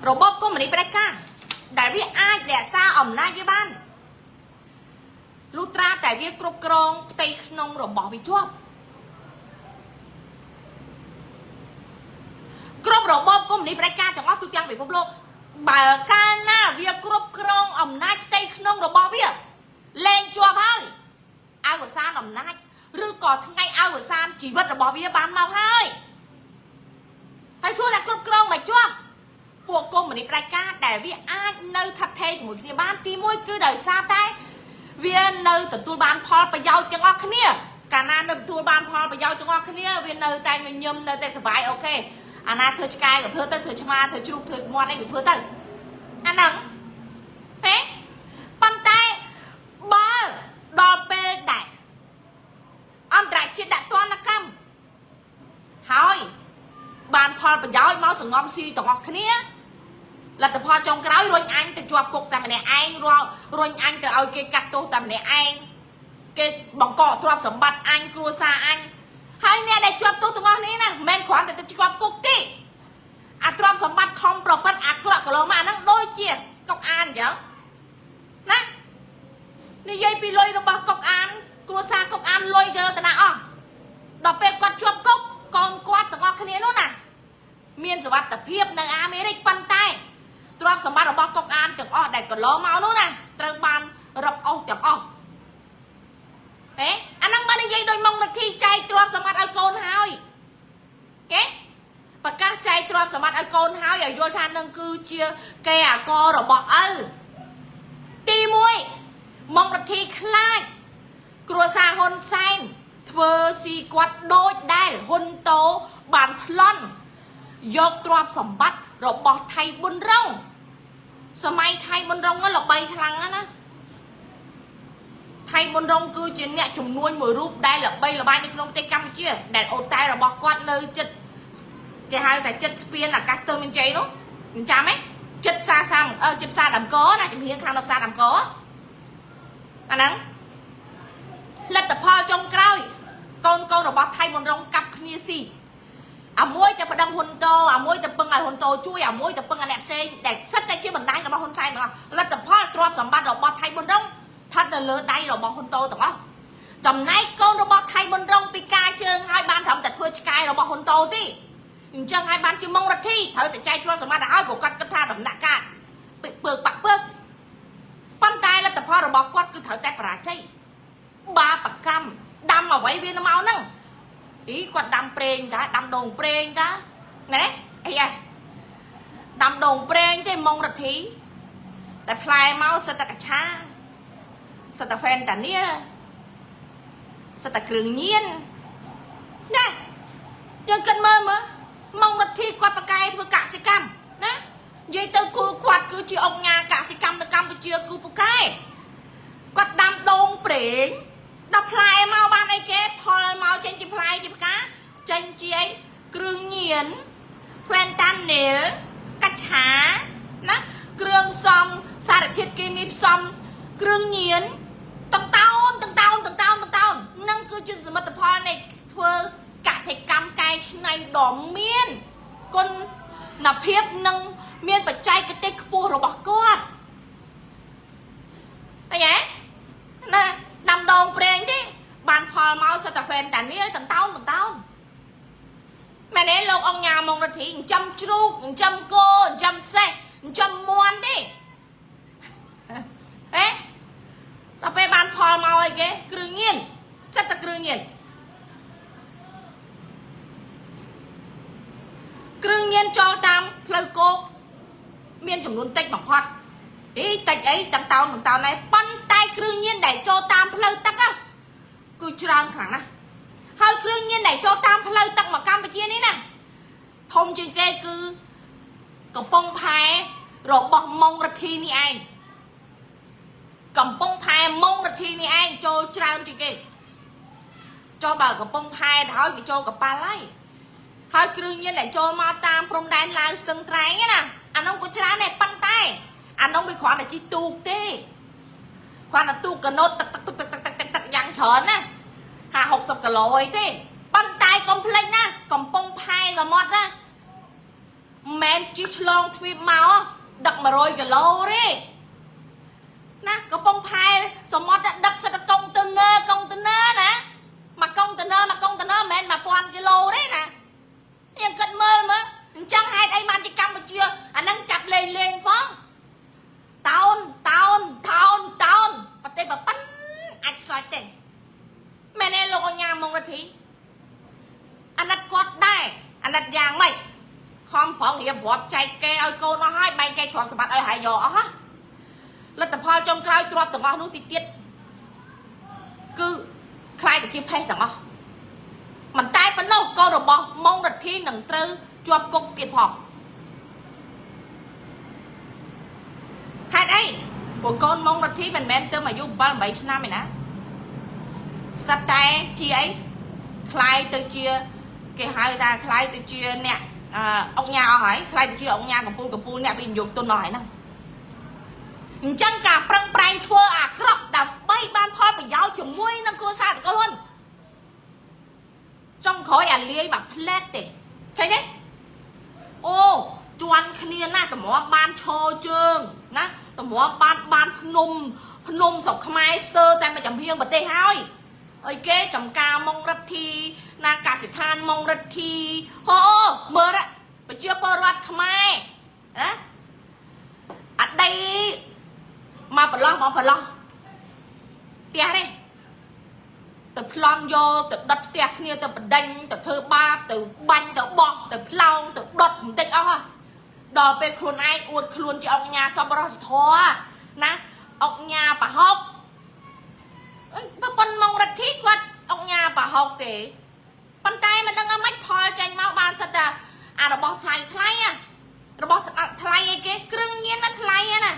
របបកុម្មុយនីសផ្ដាច់ការដែលវាអាចរក្សាអំណាចវាបានលុះត្រាតែវាគ្រប់គ្រងផ្ទៃក្នុងរបស់វាជាប់គ្រប់របបកុម្មុយនីសផ្ដាច់ការទាំងអស់ទូទាំងពិភពលោកបើកាលណាវាគ្រប់គ្រងអំណាចផ្ទៃក្នុងរបស់វាលែងជាប់ហើយអវសានអំណាចឬក៏ថ្ងៃអវសានជីវិតរបស់វាបានមកហើយហើយសួរថាគ្រប់គ្រងមកជាប់ពួកកុម្មុយនីសផ្ដាច់ការដែលវាអាចនៅថិតថេរជាមួយគ្នាបានទី1គឺដោយសារតែវានៅទទួលបានផលប្រយោជន៍ទាំងអស់គ្នាកាលណានៅទទួលបានផលប្រយោជន៍ទាំងអស់គ្នាវានៅតែញញឹមនៅតែសុបាយ OK អាណាធ្វើឆ្កែក៏ធ្វើទៅធ្វើឆ្មាធ្វើជ្រូកធ្វើមាន់អីក៏ធ្វើទៅអាហ្នឹងទេប៉ុន្តែបើដល់ពេលដែលអន្តរជាតិដាក់ទណ្ឌកម្មហើយបានផលប្រយោជន៍មកសងំស៊ីទាំងអស់គ្នាលទ្ធផលចុងក្រោយរុញអញទៅជាប់គុកតែម្នាក់ឯងរាល់រុញអញទៅឲ្យគេកាត់ទោសតែម្នាក់ឯងគេបង្កទ្រព្យសម្បត្តិអញគ្រួសារអញហើយអ្នកដែលជាប់ទោសទាំងអស់នេះណាមិនមែនគ្រាន់តែទៅជាប់គុកទេអាទ្រព្យសម្បត្តិខំប្រព្រឹត្តអាក្រក់កន្លងមកអាហ្នឹងដូចជាកុកអានអញ្ចឹងណានិយាយពីលុយរបស់កុកអានគ្រួសារកុកអានលុយទៅតាណាអស់ដល់ពេលគាត់ជាប់គុកកូនគាត់ទាំងអស់គ្នានោះណាមានសុវត្ថិភាពនៅអាមេរិកប៉ុន្តែទ្រព្យសម្បត្តិរបស់កុកអានទាំងអស់ដែលកន្លងមកនោះណាត្រូវបានរឹបអូសទាំងអស់អេអាហ្នឹងមិននិយាយដោយម៉ុងនាធីចែកទ្រព្យសម្បត្តិឲ្យកូនហើយគេប្រកាសចែកទ្រព្យសម្បត្តិឲ្យកូនហើយឲ្យយល់ថានឹងគឺជាគេអាករបស់ឪទី1 ម៉ុងរិទ្ធីខ្លាចគ្រួសារហ៊ុនសែនធ្វើស៊ីគាត់ដូចដែលហ៊ុនតូបានប្លន់យកទ្រព្យសម្បត្តិរបស់ថៃប៊ុនរងសម័យថៃប៊ុនរងហ្នឹងល្បីខ្លាំងណាស់ណាថៃប៊ុនរងគឺជាអ្នកជំនួញមួយរូបដែលល្បីល្បាញនៅក្នុងប្រទេសកម្ពុជាដែលអូតែលរបស់គាត់នៅចិត្តគេហៅថាចិត្តស្ពានអាកាសស្ទើមានជ័យនោះមិនចាំទេចិត្តផ្សារសាមអឺចិត្តផ្សារដើមកណាជំហានខាងនៅផ្សារដើមកអាហ្នឹងលទ្ធផលចុងក្រោយកូនកូនរបស់ថៃប៊ុនរងកាប់គ្នាស៊ីអាមួយទៅប្តឹងហ៊ុនតូអាមួយទៅពឹងឲ្យហ៊ុនតូជួយអាមួយទៅពឹងអាអ្នកផ្សេងដែលសិតតែជាបណ្ដាញរបស់ហ៊ុនសែនទាំងអស់លទ្ធផលទ្រព្យសម្បត្តិរបស់ថៃប៊ុនរងស្ថិតនៅលើដៃរបស់ហ៊ុនតូទាំងអស់ចំណែកកូនរបស់ថៃប៊ុនរងពីការជើងហើយបានត្រឹមតែធ្វើឆ្កែរបស់ហ៊ុនតូទេអញ្ចឹងហើយបានជាម៉ុងរិទ្ធីត្រូវតែចែកទ្រព្យសម្បត្តិឲ្យព្រោះគាត់គិតថាដំណាក់កាលពើកបាក់ពើកប៉ុន្តែលទ្ធផលរបស់គាត់គឺត្រូវតែបរាជ័យបាបកម្មដាំអ្វីវានៅមកហ្នឹងអីគាត់ដាំប្រេងតាដាំដូងប្រេងតាណែអីឯងដាំដូងប្រេងទេម៉ុងរិទ្ធីតែផ្លែមកសិតតែកឆាសិតតែហ្វេនតានីលសិតតែគ្រឿងញៀនណាយើងគិតមើលមើលម៉ុងរិទ្ធីគាត់ប្រកែធ្វើកសិកម្មណានិយាយទៅគូគាត់គឺជាអង្គញាកសិកម្មនៅកម្ពុជាគឺពូកែគាត់ដាំដូងប្រេងដល់ផ្លែមកបានអីគេផលមកចេញជាផ្លែជាផ្កាចេញជាអីគ្រឿងញៀនហ្វេនតានីលកាឆាណាគ្រឿងផ្សំសារធាតុគីមីផ្សំគ្រឿងញៀនតងតោនតងតោនតងតោនតងតោននឹងគឺជាសមិទ្ធផលនៃធ្វើកសិកម្មកែច្នៃដ៏មានគុណភាពនិងមានបច្ចេកទេសខ្ពស់របស់គាត់ឃើញទេណាដាំដងប្រេងទេបានផលមកសិតតែហ្វេនតានីលតន្តោនតន្តោនមែនទេលោកអង្គញាម៉ុងរិទ្ធីចិញ្ចឹមជ្រូកចិញ្ចឹមគោចិញ្ចឹមសេះចិញ្ចឹមមាន់ទេហេដល់ពេលបានផលមកអីគេគ្រឿងញៀនចិត្តតែគ្រឿងញៀនគ្រឿងញៀនចូលតាមផ្លូវគោកមានចំនួនតិចបំផុតអីតិចអីតន្តោនតន្តោនដែរប៉ុន្តែគ្រឿងញៀនដែលចូលតាមផ្លូវទឹកគឺច្រើនខ្លាំងណាស់ហើយគ្រឿងញៀនដែលចូលតាមផ្លូវទឹកមកកម្ពុជានេះណាធំជាងគេគឺកំពង់ផែរបស់ម៉ុងរិទ្ធីនេះឯងកំពង់ផែម៉ុងរិទ្ធីនេះឯងចូលច្រើនជាងគេចូលបើកំពង់ផែទៅហើយវាចូលកប៉ាល់ហើយហើយគ្រឿងញៀនដែលចូលមកតាមព្រំដែនឡាវស្ទឹងត្រែងណាអានោះក៏ច្រើនដែរប៉ុន្តែអានោះវាគ្រាន់តែជិះទូកទេគ្រាន់តែទូកកណូតទឹកទឹកទឹកទឹកទឹកទឹកទឹកយ៉ាងច្រើនណា50 60គីឡូអីទេប៉ុន្តែកុំភ្លេចណាកំពង់ផែសមុទ្រណាមិនមែនជិះឆ្លងទ្វីបមកដឹក100គីឡូទេណាកំពង់ផែសមុទ្រដឹកសិតកុងតឺន័រកុងតឺន័រណាមួយកុងតឺន័រមួយកុងតឺន័រមិនមែន1000គីឡូទេណាយើងគិតមើលមើលអញ្ចឹងហេតុអីបានជាកម្ពុជាអាហ្នឹងចាប់លេងលេងផងតោនតោនតោនតោនប្រទេសប្រប៉ិនអាចខ្សោចទេមែនទេលោកអញ្ញាម៉ុងរិទ្ធីអាណិតគាត់ដែរអាណិតយ៉ាងម៉េចខំប្រងរៀបរាប់ចែកគេឲ្យកូនអស់ហើយបែងចែកទ្រព្យសម្បត្តិឲ្យហើយយកអស់ហ៎លទ្ធផលចុងក្រោយទ្រព្យទាំងអស់នោះតិចទៀតគឺខ្លាយទៅជាផេះទាំងអស់មិនតែប៉ុណ្ណោះកូនរបស់ម៉ុងរិទ្ធីនឹងត្រូវជាប់គុកទៀតផងហេតុអីព្រោះកូនម៉ុងរិទ្ធីមិនមែនទៅអាយុ7 8ឆ្នាំឯណាសិតតែជាអីខ្លាយទៅជាគេហៅថាខ្លាយទៅជាអ្នកអុកញ៉ាអស់ហើយខ្លាយទៅជាអុកញ៉ាកំពូលកំពូលអ្នកវិនិយោគទុនអស់ហើយហ្នឹងអញ្ចឹងការប្រឹងប្រែងធ្វើអាក្រក់ដើម្បីបានផលប្រយោជន៍ជាមួយនឹងគ្រួសារតកូលហ៊ុនចុងក្រោយអាលាយបាក់ផ្លែតទេឃើញទេអូជន់គ្នាណាស់តម្រាំបានឈរជើងណាតម្រាំបានបានភ្នំភ្នំស្រុកខ្មែរស្ទើរតែមួយចំហៀងប្រទេសហើយអីគេចំការម៉ុងរិទ្ធីណាកសិដ្ឋានម៉ុងរិទ្ធីហូមើលប្រជាពលរដ្ឋខ្មែរណាអដីមកប្រឡោះមកប្រឡោះផ្ទះនេះទៅប្លន់យកទៅដុតផ្ទះគ្នាទៅបដិញទៅធ្វើបាបទៅបាញ់ទៅបោះទៅផ្លោងទៅដុតបន្តិចអស់ដល់ពេលខ្លួនឯងអួតខ្លួនជាអង្គញាសប្បុរសធម៌ណាអង្គញាប្រហុក ប៉ុនម៉ុងរិទ្ធីគាត់អង្គញាប្រហុកទេប៉ុន្តែមិនដឹងអាម៉េចផលចេញមកបានសិតតែអារបស់ថ្លៃថ្លៃណារបស់ថ្លៃអីគេគ្រឿងញៀនណាថ្លៃណា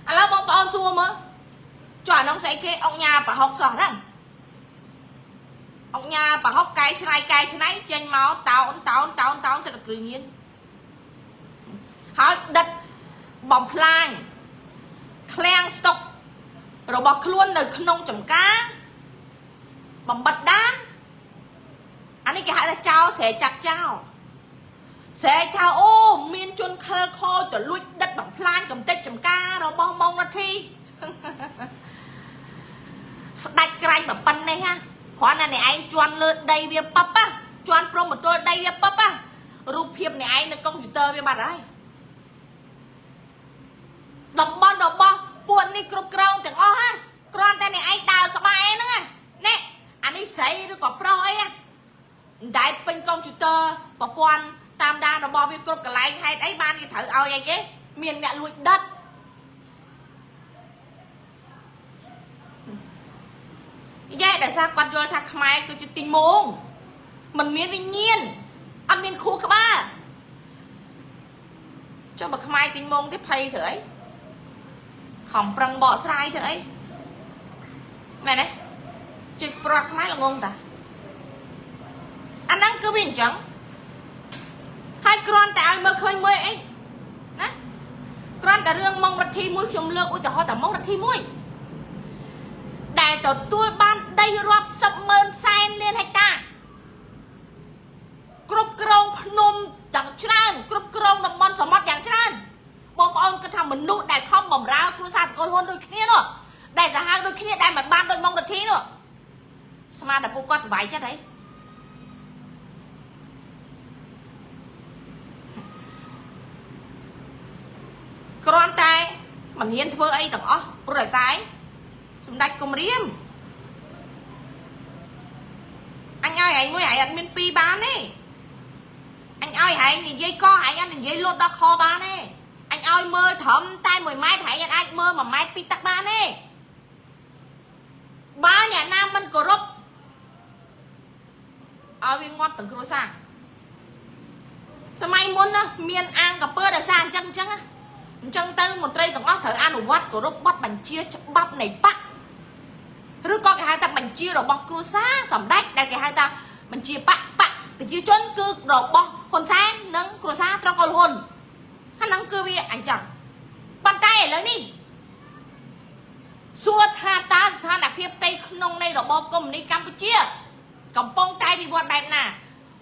អ៎ឥឡូវបងប្អូនសួរមើលចុះអានោះស្អីគេអង្គញាប្រហុកសោះហ្នឹងអង្គញាប្រហុកកែច្នៃកែច្នៃចេញមកតោនតោនតោនតោនសិតតែគ្រឿងញៀនហើយដិតបំផ្លាញឃ្លាំងស្តុករបស់ខ្លួននៅក្នុងចំការបំបិតដានអានេះគេហៅថាចោលស្រែចាប់ចោលស្រែកថាអូមានជនខិលខូចទៅលួចដិតបំផ្លាញកំទេចចំការរបស់ម៉ុងរិទ្ធីស្ដាច់ក្រាញ់ប៉ុណ្ណេះហ่ะគ្រាន់តែអ្នកឯងជន់លើដីវាប៉បជន់ព្រំបន្ទល់ដីវាប៉បរូបភាពអ្នកឯងនៅកុំព្យូទ័រវាបាត់ហើយតំបន់របស់ពួកនេះគ្រប់គ្រងទាំងអស់ហ่ะគ្រាន់តែអ្នកឯងដើរក្បែរហ្នឹងណាអានេះស្រីឬក៏ប្រុសអីហ่ะដែតពេញកុំព្យូទ័រប្រព័ន្ធតាមដានរបស់វាគ្រប់កន្លែងហេតុអីបានគេត្រូវឲ្យអីគេមានអ្នកលួចដិតយ៉ែដោយសារគាត់យល់ថាខ្មែរគឺជាទីងងមិនមានវិញ្ញាណអត់មានខួរក្បាលចុះបើខ្មែរទីងងទេភ័យធ្វើអីខំប្រឹងបកស្រាយធ្វើអីមែនទេជិះប្រដ្ឋខ្មែរល្ងងតាអាហ្នឹងគឺវាអញ្ចឹងហើយគ្រាន់តែឲ្យមើលឃើញមួយអីណាគ្រាន់តែរឿងម៉ុងរិទ្ធីមួយខ្ញុំលើកឧទាហរណ៍តែម៉ុងរិទ្ធីមួយដែលទទួលបានដីរាប់សិបម៉ឺនសែនលានហិកតាគ្រប់គ្រងភ្នំទាំងច្រើនគ្រប់គ្រងតំបន់សមុទ្រយ៉ាងច្រើនបងប្អូនគិតថាមនុស្សដែលខំបំរើគ្រួសារតកូលហ៊ុនដូចគ្នានោះដែលសាហាវដូចគ្នាដែលមិនបានដូចម៉ុងរិទ្ធីនោះស្មានតែពួកគាត់សុបាយចិត្តហីគ្រាន់តែមិនហ៊ានធ្វើអីទាំងអស់ព្រោះតែស្អីសម្ដេចគំរាមអញឲ្យឯងមួយឯងអត់មានពីរបានទេអញឲ្យឯងនិយាយកឯងអត់និយាយលូតដល់ខបានទេអញឲ្យមើលត្រឹមតែ1ម៉ែត្រឯងអត់អាចមើល1ម៉ែត្រពីទឹកបានទេបើអ្នកណាមិនគោរពឲ្យវាងាប់ទាំងគ្រួសារសម័យមុនណាមានអាងកាពើដោយសារអញ្ចឹងអញ្ចឹងអញ្ចឹងទៅមន្ត្រីទាំងអស់ត្រូវអនុវត្តគោរពបទបញ្ជាច្បាប់នៃបក្សឬក៏គេហៅថាបញ្ជារបស់គ្រួសារសម្ដេចដែលគេហៅថាបញ្ជាបក្សបក្សប្រជាជនគឺរបស់ហ៊ុនសែននិងគ្រួសារត្រកូលហ៊ុនអាហ្នឹងគឺវាអញ្ចឹងប៉ុន្តែឥឡូវនេះសួរថាតើស្ថានភាពផ្ទៃក្នុងនៃរបបកុម្មុយនីសកម្ពុជាកំពុងតែវិវត្តបែបណា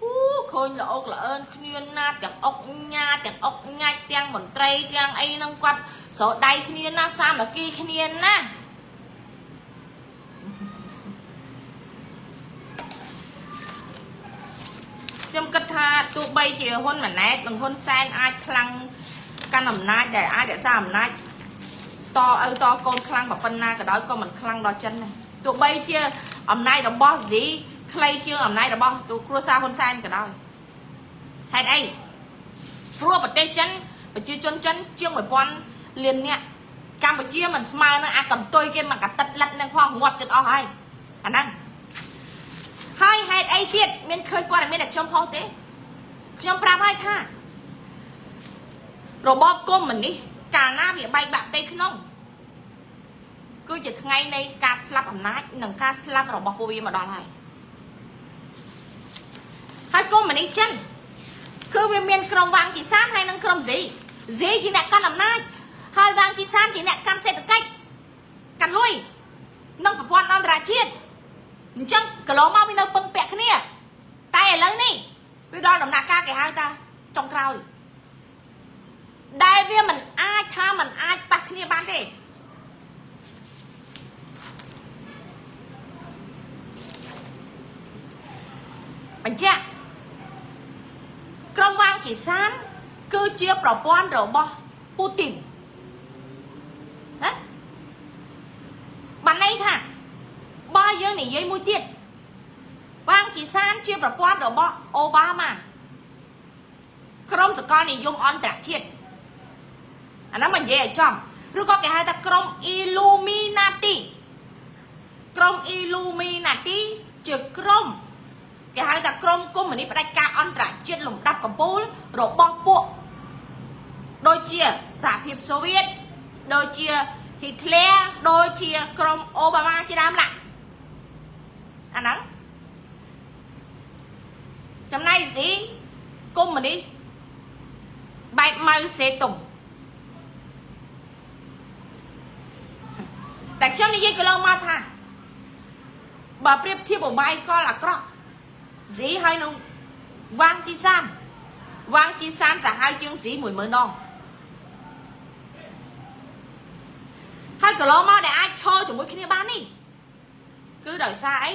អូឃើញល្អកល្អឿនគ្នាណាទាំងអុកញ៉ាទាំងអុកញាច់ទាំងមន្ត្រីទាំងអីហ្នឹងគាត់ស្រដៃគ្នាណាសាមគ្គីគ្នាណាខ្ញុំគិតថាទោះបីជាហ៊ុនម៉ាណែតនិងហ៊ុនសែនអាចខ្លាំងកាន់អំណាចដែលអាចរក្សាអំណាចតឪតកូនខ្លាំងប៉ុណ្ណាក៏ដោយក៏មិនខ្លាំងដល់ចិនដែរទោះបីជាអំណាចរបស់ស៊ីខ្លីជាងអំណាចរបស់ទូគ្រួសារហ៊ុនសែនក៏ដោយហេតុអីព្រោះប្រទេសចិនប្រជាជនចិនជាង1000លាននាក់កម្ពុជាមិនស្មើនឹងអាកន្ទុយគេមកកតិតលិតនឹងផងងាប់ចិត្តអស់ហើយអាហ្នឹងហើយហេតុអីទៀតមានឃើញព័ត៌មានដែលខ្ញុំផុសទេខ្ញុំប្រាប់ហើយថារបបកុម្មុយនីសកាលណាវាបែកបាក់ផ្ទៃក្នុងគឺជាថ្ងៃនៃការស្លាប់អំណាចនិងការស្លាប់របស់ពួកវាមកដល់ហើយហើយកុម្មុយនីសចិនគឺវាមានក្រុមវាងជីសានហើយនិងក្រុមស៊ីស៊ីជាអ្នកកាន់អំណាចហើយវាងជីសានជាអ្នកកាន់សេដ្ឋកិច្ចកាន់លុយនិងប្រព័ន្ធអន្តរជាតិអញ្ចឹងកន្លងមកវានៅពឹងពាក់គ្នាតែឥឡូវនេះវាដល់ដំណាក់កាលគេហៅថាចុងក្រោយដែលវាមិនអាចថាមិនអាចប៉ះគ្នាបានទេបញ្ជាក់ក្រុមវាងជីសានគឺជាប្រព័ន្ធរបស់ពូទីនណាបានន័យថាបើយើងនិយាយមួយទៀតវាងជីសានជាប្រព័ន្ធរបស់អូបាម៉ាក្រុមសកលនិយមអន្តរជាតិអាហ្នឹងមិននិយាយឲ្យចំឬក៏គេហៅថាក្រុម Illuminati ក្រុម Illuminati ជាក្រុមគេហៅថាក្រុមកុម្មុយនីសផ្ដាច់ការអន្តរជាតិលំដាប់កំពូលរបស់ពួកដូចជាសហភាពសូវៀតដូចជាហ៊ីត្លែដូចជាក្រុមអូបាម៉ាជាដើមឡាអាហ្នឹងចំណែកស៊ីកុម្មុយនីសបែបម៉ៅសេតុងដែលខ្ញុំនិយាយកន្លងមកថាបើប្រៀបធៀបឧបាយកលអាក្រក់ស៊ីហើយនឹងវ៉ាងជីសានវ៉ាងជីសានសាហាវជាងស៊ី10000ដងហើយកន្លងមកដែលអាចឈរជាមួយគ្នាបាននេះគឺដោយសារអី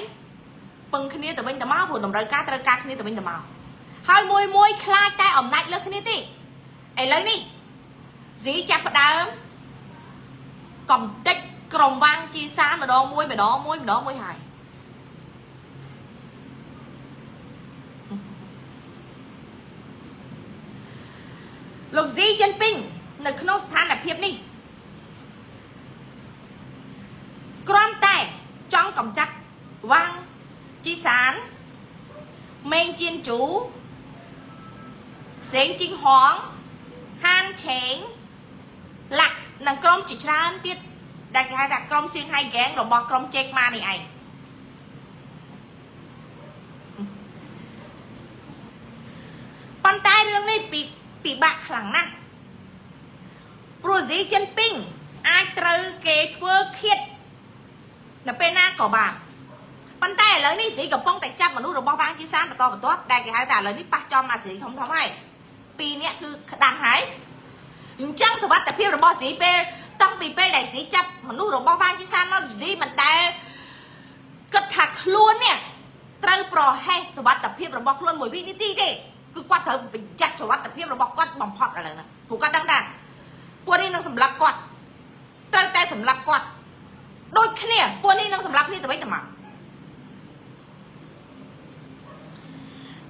ពឹងគ្នាទៅវិញទៅមកព្រោះតម្រូវការត្រូវការគ្នាទៅវិញទៅមកហើយមួយមួយខ្លាចតែអំណាចលើគ្នាទេឥឡូវនេះស៊ីចាប់ផ្ដើមកំតិចក្រុមវាងជីសានម្ដងមួយម្ដងមួយម្ដងមួយហើយលោកស៊ីជីនពីងនៅក្នុងស្ថានភាពនេះគ្រាន់តែចង់កំចាត់វាងជីសានមេងជៀនជូសេងជីងហងហានឆេងលាក់និងក្រុមជាច្រើនទៀតដែលគេហៅថាក្រុមសៀងហៃហ្គេងរបស់ក្រុមជេកម៉ានេះឯងប៉ុន្តែរឿងនេះពិពិបាកខ្លាំងណាស់ព្រោះស៊ីជីនពីងអាចត្រូវគេធ្វើឃាតនៅពេលណាក៏បានប៉ុន្តែឥឡូវនេះស៊ីកំពុងតែចាប់មនុស្សរបស់វាងជីសានបន្តបន្ទាប់ដែលគេហៅថាឥឡូវនេះប៉ះចំអាស៊ីធំធំហើយពីរនាក់គឺក្តាំងហើយអញ្ចឹងសវត្ថភាពរបស់ស៊ីពេលតាំងពីពេលដែលស៊ីចាប់មនុស្សរបស់វាងជីសានមកស៊ីមិនដែលគិតថាខ្លួននេះត្រូវប្រហែសសវត្ថភាពរបស់ខ្លួនមួយវិនាទីទេគឺគាត់ត្រូវប្រយ័ត្នសវត្ថភាពរបស់គាត់បំផុតឥឡូវហ្នឹងព្រោះគាត់ដឹងថាពួកនេះនឹងសម្លាប់គាត់ត្រូវតែសម្លាប់គាត់ដូចគ្នាពួកនេះនឹងសម្លាប់គ្នាទៅវិញទៅមក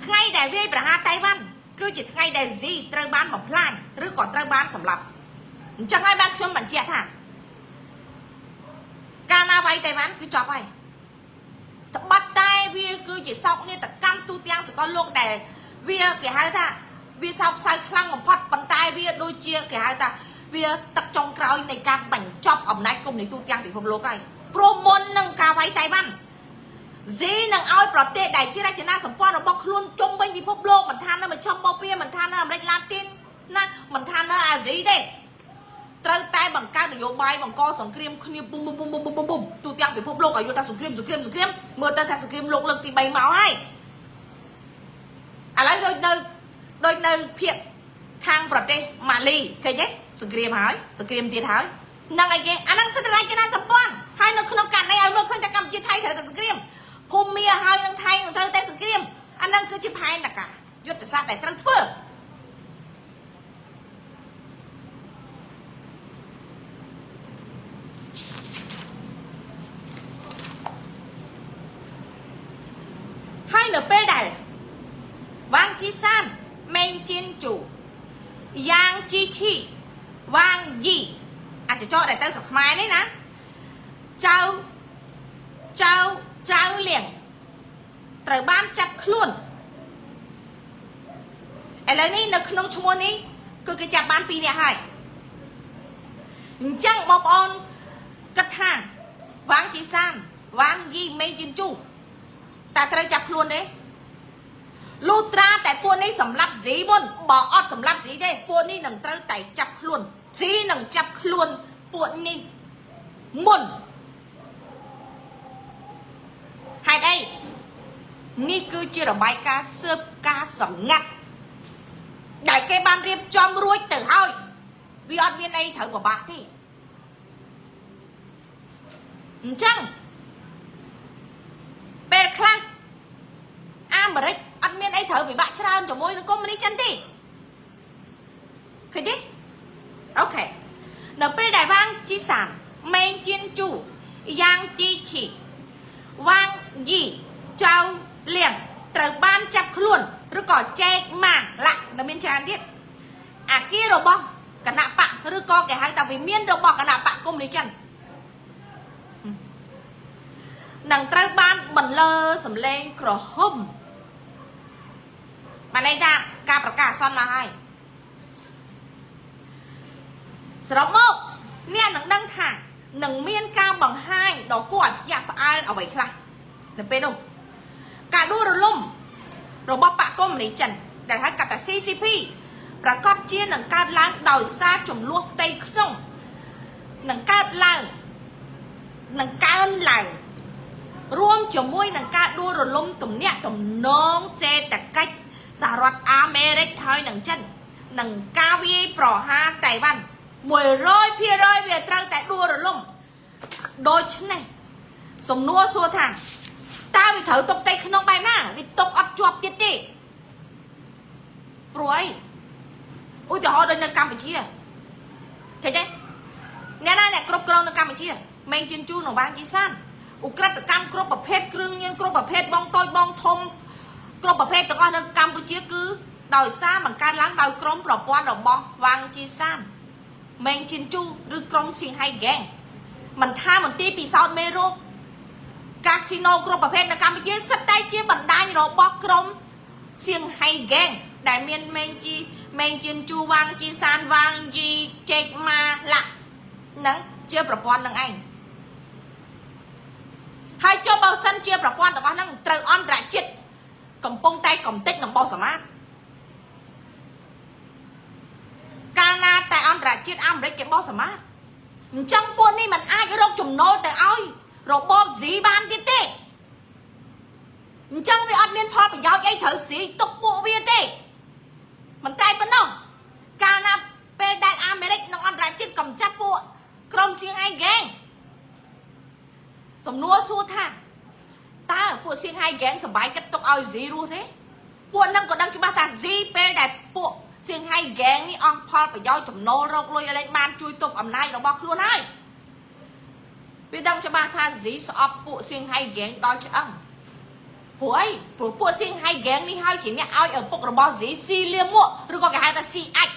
ថ្ងៃដែលវាយប្រហារតៃវ៉ាន់គឺជាថ្ងៃដែលស៊ីត្រូវបានបំផ្លាញឬក៏ត្រូវបានសម្លាប់អញ្ចឹងហើយបានខ្ញុំបញ្ជាក់ថាកាលណាវាយតៃវ៉ាន់គឺចប់ហើយត្បិតតែវាគឺជាសោកនាដកម្មទូទាំងសកលលោកដែលវាគេហៅថាវាសោកសៅខ្លាំងបំផុតប៉ុន្តែវាដូចជាគេហៅថាវាទឹកចុងក្រោយនៃការបញ្ចប់អំណាចកុម្មុយនីសទូទាំងពិភពលោកហើយព្រោះមុននឹងការវាយតៃវ៉ាន់ស៊ីនឹងឲ្យប្រទេសដែលជារចនាសម្ព័ន្ធរបស់ខ្លួនជុំវិញពិភពលោកមិនថានៅមជ្ឈមបូព៌ាមិនថានៅអាមេរិកឡាទីនណាមិនថានៅអាស៊ីទេត្រូវតែបង្កើតនយោបាយបង្កសង្គ្រាមគ្នាពុំពុំពុំពុំពុំពុំទូទាំងពិភពលោកឲ្យយល់ថាសង្គ្រាមសង្គ្រាមសង្គ្រាមមើលទៅថាសង្គ្រាមលោកលើកទី3មកហើយឥឡូវដូចនៅភាគខាងប្រទេសម៉ាលីឃើញទេសង្គ្រាមហើយសង្គ្រាមទៀតហើយនឹងអីគេអានឹងសិទ្ធិរចនាសម្ព័ន្ធហើយនៅក្នុងករណីឲ្យមើលឃើញថាកម្ពុជាថៃត្រូវតែសង្គ្រាមភូមិហើយនឹងថៃនឹងត្រូវតែសង្គ្រាមអានឹងគឺជាផែនការយុទ្ធសាស្ត្រដែលត្រូវធ្វើហើយនៅពេលដែលវ៉ាងជីសានមេងជៀនជូយ៉ាងជីឈីវ៉ាងយីអាចចកដែលទៅស្រុកខ្មែរនេះណាចៅចៅចៅលៀងត្រូវបានចាប់ខ្លួនឥឡូវនេះនៅក្នុងឈ្មោះនេះគឺគេចាប់បាន2នាក់ហើយអញ្ចឹងបងប្អូនគិតថាវ៉ាងជីសានវ៉ាងយីមេងជិនជូតើត្រូវចាប់ខ្លួនទេលុះត្រាតែពួកនេះសម្លាប់ស៊ីមុនបើអត់សម្លាប់ស៊ីទេពួកនេះនឹងត្រូវតែចាប់ខ្លួនស៊ីនឹងចាប់ខ្លួនពួកនេះមុនហេតុអីនេះគឺជារបាយការណ៍ស៊ើបការសម្ងាត់ដែលគេបានរៀបចំរួចទៅហើយវាអត់មានអីត្រូវពិបាកទេអញ្ចឹងពេលខ្លះអាមេរិកអត់មានអីត្រូវពិបាកច្រើនជាមួយនឹងកុម្មុយនីសចិនទេឃើញទេOK នៅពេលដែលវ៉ាងជីសានមេងជៀនជូយ៉ាងជីឈីវ៉ាងយីចៅលៀងត្រូវបានចាប់ខ្លួនឬក៏ចែកម៉ាលាក់នៅមានច្រើនទៀតអាគាររបស់គណៈបកឬក៏គេហៅថាវិមានរបស់គណៈបកកុម្មុយនីសចិន នឹងត្រូវបានបន្លឺសម្លេងក្រហមបានន័យថាការប្រកាសអាសន្នមកហើយសរុបមកអ្នកនឹងដឹងថានឹងមានការបង្ហាញដ៏គួរឲ្យភ្ញាក់ផ្អើលអ្វីខ្លះនៅពេលនោះការដួលរលំរបស់បក្សកុម្មុយនីសចិនដែលហៅកាត់ថា CCP ប្រកាសជានឹងកើតឡើងដោយសារចំនួនផ្ទៃក្នុងនឹងកើតឡើងនឹងកើនឡើងរួមជាមួយនឹងការដួលរលំទំនាក់ទំនងសេដ្ឋកិច្ចសហរដ្ឋអាមេរិកហើយនឹងចិននិងការវាយប្រហារតៃវ៉ាន់100%វាត្រូវតែដួលរលំដូច្នេះសំណួរសួរថាតើវាត្រូវទុកផ្ទៃក្នុងបែបណាវាទុកអត់ជាប់ទៀតទេព្រោះអីឧទាហរណ៍ដូចនៅកម្ពុជាឃើញទេអ្នកណាអ្នកគ្រប់គ្រងនៅកម្ពុជាមេងជិនជូននិងវ៉ាងជីសានឧក្រិដ្ឋកម្មគ្រប់ប្រភេទគ្រឿងញៀនគ្រប់ប្រភេទបងតូចបងធំគ្រប់ប្រភេទទាំងអស់នៅកម្ពុជាគឺដោយសារបង្កើតឡើងដោយក្រុមប្រព័ន្ធរបស់វ៉ាងជីសានមេងជិនជូឬក្រុមសៀងហៃហ្គេងមិនថាមន្ទីរពិសោធន៍មេរោគកាស៊ីណូគ្រប់ប្រភេទនៅកម្ពុជាសិតតែជាបណ្ដាញរបស់ក្រុមសៀងហៃហ្គេងដែលមានមេងជីមេងជិនជូវ៉ាងជីសានវ៉ាងយីចេកម៉ាឡាក់ហ្នឹងជាប្រព័ន្ធនឹងឯងហើយចុះបើសិនជាប្រព័ន្ធទាំងអស់ហ្នឹងត្រូវអន្តរជាតិកំពុងតែកំតិចនឹងបោសសម្អាតកាលណាតែអន្តរជាតិអាមេរិកគេបោសសម្អាតអញ្ចឹងពួកនេះมันអាចរកចំណូលទៅឲ្យរបបស៊ីបានទៀតទេអញ្ចឹងវាអត់មានផលប្រយោជន៍អីត្រូវស៊ីទុកពួកវាទេមិនតែប៉ុណ្ណោះកាលណាពេលដែលអាមេរិកនិងអន្តរជាតិកំចាត់ពួកក្រុមសៀងហៃហ្គេងសំណួរសួរថាតើពួកសៀងហៃហ្គេងសប្បាយចិត្តទុកឲ្យស៊ីរស់ទេពួកនឹងក៏ដឹងច្បាស់ថាស៊ីពេលដែលពួកសៀងហៃហ្គេងនេះអស់ផលប្រយោជន៍ចំណូលរកលុយឲ្យលេងបានជួយទប់អំណាចរបស់ខ្លួនហើយវាដឹងច្បាស់ថាស៊ីស្អប់ពួកសៀងហៃហ្គេងដល់ឆ្អឹងព្រោះអីព្រោះពួកសៀងហៃហ្គេងនេះហើយជាអ្នកឲ្យឪពុករបស់ស៊ីស៊ីលាមកឬក៏គេហៅថាស៊ីអាច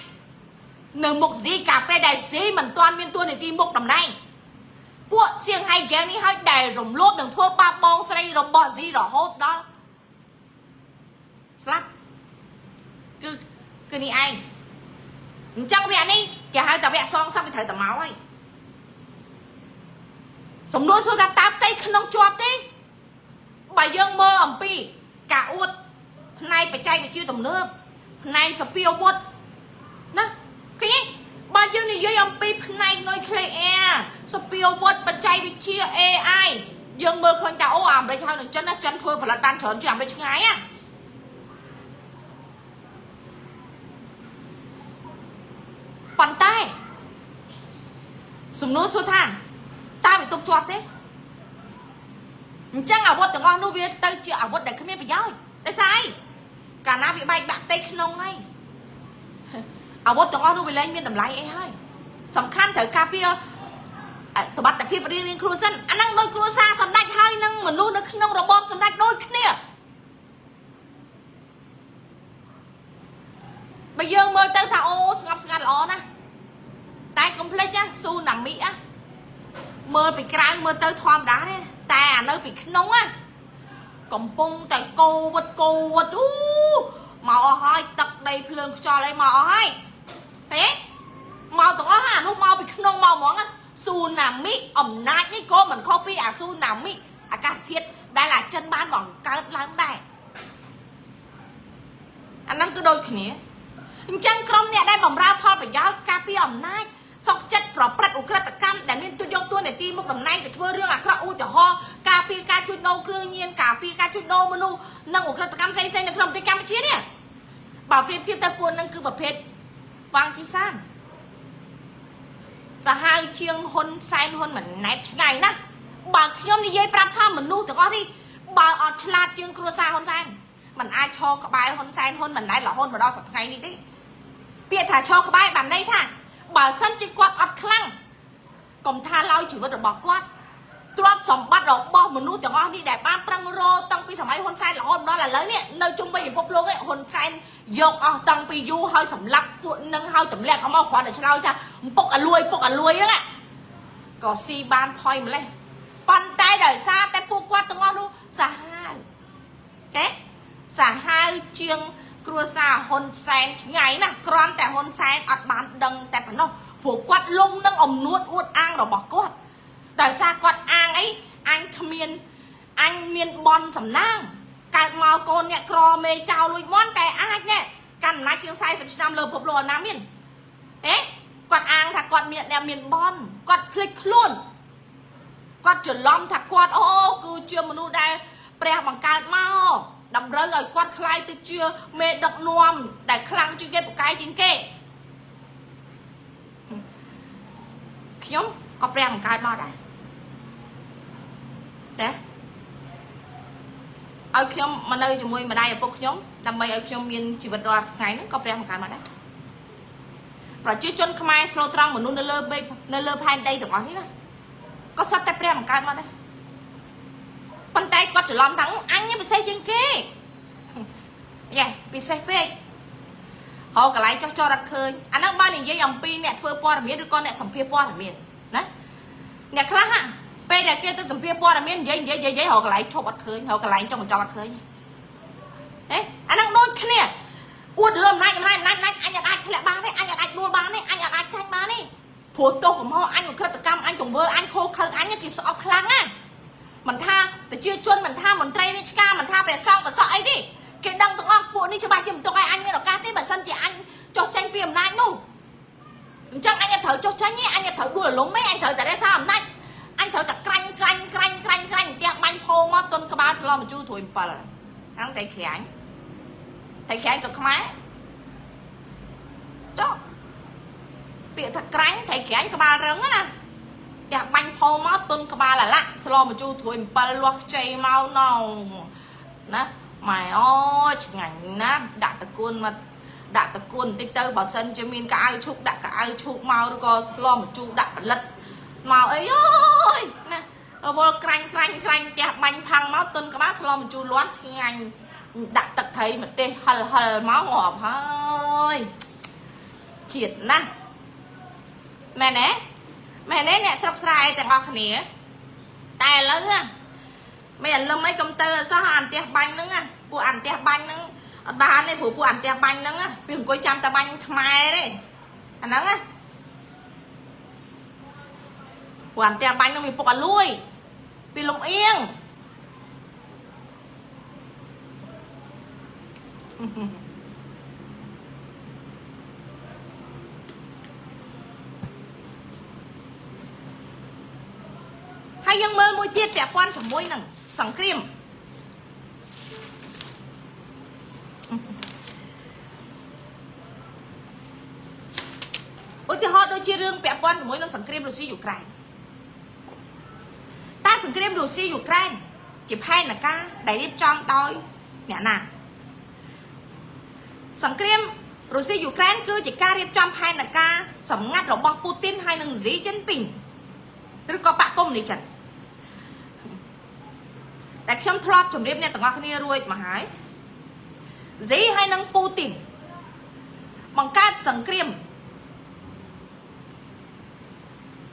នៅមុខស៊ីកាលពេលដែលស៊ីមិនទាន់មានតួនាទីមុខតំណែងពួកសៀងហៃហ្គេងនេះហើយដែលរំលោភនឹងធ្វើបាបបងស្រីរបស់ស៊ីរហូតដល់ស្លាប់គឺនេះឯងអញ្ចឹងវគ្គនេះគេហៅតែវគ្គសងសឹកវាត្រូវតែមកហើយសំណួរសួរថាតើផ្ទៃក្នុងជាប់ទេបើយើងមើលអំពីការអួតផ្នែកបច្ចេកវិទ្យាទំនើបផ្នែកសពាវុធណាឃើញទេបើយើងនិយាយអំពីផ្នែកនុយក្លេអ៊ែរសពាវុធបច្ចេកវិទ្យា AI យើងមើលឃើញថាអូអាមេរិកហើយនឹងចិនណាចិនធ្វើផលិតបានច្រើនជាងអាមេរិកឆ្ងាយណាប៉ុន្តែសំណួរសួរថាតើវាទុកជាប់ទេអញ្ចឹងអាវុធទាំងអស់នោះវាទៅជាអាវុធដែលគ្មានប្រយោជន៍ដោយសារអីកាលណាវាបែកបាក់ផ្ទៃក្នុងហើយអាវុធទាំងអស់នោះវាលែងមានតម្លៃអីហើយសំខាន់ត្រូវការពារសមត្ថភាពរៀងៗខ្លួនសិនអាហ្នឹងដូចគ្រួសារសម្ដេចហើយនឹងមនុស្សនៅក្នុងរបបសម្ដេចដូចគ្នាបើយើងមើលទៅថាអូស្ងប់ស្ងាត់ល្អណាស់តែកុំភ្លេចណាស៊ូណាមីណាមើលពីក្រៅមើលទៅធម្មតាទេតែអានៅពីក្នុងណាកំពុងតែកោវត្តកោវត្តអូមកអស់ហើយទឹកដីភ្លើងខ្យល់អីមកអស់ហើយទេមកទាំងអស់អានោះមកពីក្នុងមកហ្មងស៊ូណាមីអំណាចនេះក៏មិនខុសពីអាស៊ូណាមីអាកាសធាតុដែលអាចិនបានបង្កើតឡើងដែរអាហ្នឹងគឺដូចគ្នាអញ្ចឹងក្រុមអ្នកដែលបំរើផលប្រយោជន៍ការពារអំណាចសុកចិត្តប្រព្រឹត្តឧក្រិដ្ឋកម្មដែលមានទុយកតួនាទីមុខតំណែងទៅធ្វើរឿងអាក្រក់ឧទាហរណ៍ការពារការជួញដូរគ្រឿងញៀនការពារការជួញដូរមនុស្សនិងឧក្រិដ្ឋកម្មផ្សេងៗនៅក្នុងប្រទេសកម្ពុជានេះបើប្រៀបធៀបទៅពួកនឹងគឺប្រភេទវ៉ាងជីសានសាហាវជាងហ៊ុនសែនហ៊ុនម៉ាណែតឆ្ងាយណាស់បើខ្ញុំនិយាយប្រាប់ថាមនុស្សទាំងអស់នេះបើអត់ឆ្លាតជាងគ្រួសារហ៊ុនសែនมันអាចឈរក្បែរហ៊ុនសែនហ៊ុនម៉ាណែតរហូតមកដល់សប្តាហ៍នេះទេពាក្យថាឈរក្បែរបានន័យថាបើសិនជាគាត់អត់ខ្លាំងកុំថាឡើយជីវិតរបស់គាត់ទ្រព្យសម្បត្តិរបស់មនុស្សទាំងអស់នេះដែលបានប្រឹងរកតាំងពីសម័យហ៊ុនសែនរហូតដល់ឥឡូវនេះនៅជុំវិញពិភពលោកនេះហ៊ុនសែនយកអស់តាំងពីយូរហើយសម្លាប់ពួកនឹងហើយទម្លាក់เขาមកគ្រាន់តែឆ្លើយថាពុកអាលួយពុកអាលួយហ្នឹងក៏ស៊ីបានផុយម្លេះ ប៉ុន្តែដោយសារតែពួកគាត់ទាំងអស់នោះសាហាវគេសាហាវជាងគ្រួសារហ៊ុនសែនឆ្ងាយណាស់គ្រាន់តែហ៊ុនសែនអត់បានដឹងតែប៉ុណ្ណោះព្រោះគាត់លងនឹងអំនួតអួតអាងរបស់គាត់ដោយសារគាត់អាងអីអញគ្មានអញមានបនសំណាងកើតមកកូនអ្នកក្រមេចៅលួចមន់តែអាចនេះកាន់អំណាចជាង40ឆ្នាំលើពិភពលោកអណាមានហេគាត់អាងថាគាត់មានអ្នកមានបនគាត់ភ្លេចខ្លួនគាត់ច្រឡំថាគាត់អូគឺជាមនុស្សដែលព្រះបង្កើតមកតម្រូវឲ្យគាត់ក្លាយទៅជាមេដឹកនាំដែលខ្លាំងជាងគេពូកែជាងគេខ្ញុំក៏ព្រះបង្កើតមកដែរតែឲ្យខ្ញុំមកនៅជាមួយម្ដាយឪពុកខ្ញុំដើម្បីឲ្យខ្ញុំមានជីវិតរាល់ថ្ងៃហ្នឹងក៏ព្រះបង្កើតមកដែរប្រជាជនខ្មែរស្លូតត្រង់មនុស្សនៅលើមេឃនៅលើផែនដីទាំងអស់នេះណាក៏សុទ្ធតែព្រះបង្កើតមកដែរប៉ុន្តែគាត់ច្រឡំថាអញពិសេសជាងគេយ៉េពិសេសពេករកកន្លែងចោះចោរអត់ឃើញអាហ្នឹងបើនិយាយអំពីអ្នកធ្វើព័ត៌មានឬក៏អ្នកសម្ភាសព័ត៌មានណាអ្នកខ្លះពេលដែលគេទៅសម្ភាសព័ត៌មាននិយាយនិយាយនិយាយរកកន្លែងឈប់អត់ឃើញរកកន្លែងចុងបញ្ចប់អត់ឃើញហេអាហ្នឹងដូចគ្នាអួតរឿងអំណាចអំណាចអំណាចអំណាចអញអាចធ្លាក់បានទេអញអាចដួលបានទេអញអាចចាញ់បានទេព្រោះទោសកំហុសអញអក្រិតកម្មអញទង្វើអញខូខើអញគេស្អប់ខ្លាំងណាស់មិនថាប្រជាជនមិនថាមន្ត្រីរាជការមិនថាព្រះសង្ឃប្រសក់អីទេគេដឹងទាំងអស់ពួកនេះច្បាស់ជាមិនទុកឲ្យអញមានឱកាសទេបើសិនជាអញចុះចេញពីអំណាចនោះអញ្ចឹងអញត្រូវចុះចេញទេអញត្រូវដួលរលំទេអញត្រូវតែរក្សាអំណាចអញត្រូវតែក្រាញ់ក្រាញ់ក្រាញ់ក្រាញ់ក្រាញ់ផ្ទះបាញ់ផោមកទុនក្បាលស្លមជូរត្រួយ7ហ្នឹងតែក្រាញ់តែក្រាញ់ស្រុកខ្មែរចុះពាក្យថាក្រាញ់តែក្រាញ់ក្បាលរឹងណាផ្ទះបាញ់ផោមកទុនក្បាលអាឡាក់ស្លមជូរត្រួយ7លាស់ខ្ចីមកណោណាម៉ែអូឆ្ងាញ់ណាស់ដាក់តកួនមកដាក់តកួនបន្តិចទៅបើសិនជាមានកៅអៅឈូកដាក់កៅអៅឈូកមកឬក៏ស្លមជូរដាក់ផលិតមកអីអូយណាវល់ក្រាញ់ក្រាញ់ក្រាញ់ផ្ទះបាញ់ផាំងមកទុនក្បាលស្លមជូរលាន់ឆ្ងាញ់ដាក់ទឹកត្រីម្ទេសហិលហិលមកងាប់ហើយជាតិណាស់មែនទេមែនទេអ្នកស្រុកស្រែទាំងអស់គ្នាតែឥឡូវណាមិនអាលឹមអីកុំទៅអសោះអានផ្ទះបាញ់ហ្នឹងណាពួកអានផ្ទះបាញ់ហ្នឹងអត់បានទេព្រោះពួកអានផ្ទះបាញ់ហ្នឹងវាអង្គុយចាំតែបាញ់ខ្មែរទេអាហ្នឹងណាពួកអានផ្ទះបាញ់ហ្នឹងវាពុកអាលួយវាលំអៀង ហើយយើងមើលមួយទៀតពាក់ព័ន្ធជាមួយនឹងសង្គ្រាមឧទាហរណ៍ដូចជារឿងពាក់ព័ន្ធជាមួយនឹងសង្គ្រាមរុស្ស៊ីយូក្រែនតើសង្គ្រាមរុស្ស៊ីយូក្រែនជាផែនការដែលរៀបចំដោយអ្នកណាសង្គ្រាមរុស្ស៊ីយូក្រែនគឺជាការរៀបចំផែនការសម្ងាត់របស់ពូទីនហើយនិងស៊ីជីនពីងឬក៏បកកុម្មុយនីសចិនដែលខ្ញុំធ្លាប់ជម្រាបអ្នកទាំងអស់គ្នារួចមកហើយស៊ីហើយនិងពូទីនបង្កើតសង្គ្រាម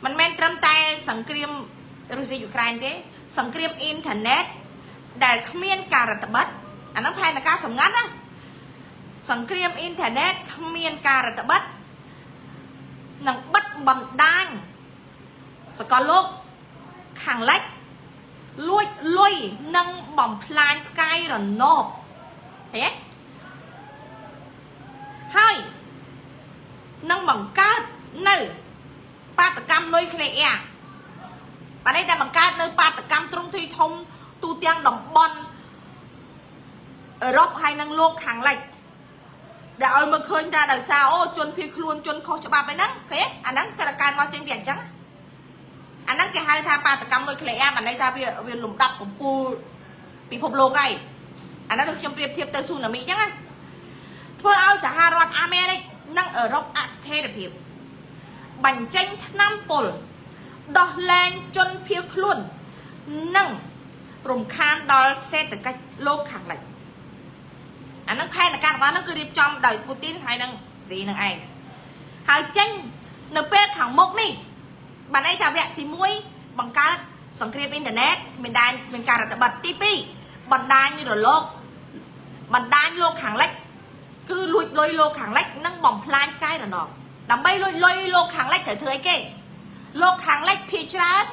មិនមែនត្រឹមតែសង្គ្រាមរុស្ស៊ីយូក្រែនទេសង្គ្រាមអ៊ីនធឺណិតដែលគ្មានការរដ្ឋបិទអាហ្នឹងផែនការសម្ងាត់ណាសង្គ្រាមអ៊ីនធឺណិតគ្មានការរដ្ឋបិទនិងបិទបណ្ដាញសកលលោកខាងលិចលួចលុយនិងបំផ្លាញផ្កាយរណបឃើញទេហើយនឹងបង្កើតនៅបាតកម្មនុយក្លេអ៊ែរបាទនេះតែបង្កើតនៅបាតកម្មទ្រង់ទ្រីធំទូទាំងតំបន់អឺរ៉ុបហើយនិងលោកខាងលិចដែលឲ្យមើលឃើញថាដោយសារអូជនភៀសខ្លួនជនខុសច្បាប់អីហ្នឹងឃើញអាហ្នឹងសិតតែកើតមកចេញពីអញ្ចឹងអាហ្នឹងគេហៅថាបាតកម្មនុយក្លេអ៊ែរបានន័យថាវាវាលំដាប់កំពូលពិភពលោកហើយអាហ្នឹងដូចខ្ញុំប្រៀបធៀបទៅស៊ូណាមីអញ្ចឹងណាធ្វើឲ្យសហរដ្ឋអាមេរិកនិងអឺរ៉ុបអស្ថិរភាពបញ្ចេញថ្នាំពុលដោះលែងជនភៀសខ្លួននិងរំខានដល់សេដ្ឋកិច្ចលោកខាងលិចអាហ្នឹងផែនការរបស់ហ្នឹងគឺរៀបចំដោយពូទីនហើយនឹងស៊ីនឹងឯងហើយចេញនៅពេលខាងមុខនេះបានន័យថាវគ្គទី1បង្កើត សង្គ្រាមអ៊ីនធឺណិតគ្មានដែនគ្មានការរដ្ឋបတ်ទី2បណ្ដាញរលកបណ្ដាញលោកខាងលិចគឺលួចលុយលោកខាងលិចនិងបំផ្លាញផ្កាយរណបដើម្បីលួចលុយលោកខាងលិចត្រូវធ្វើអីគេលោកខាងលិចភាគច្រើន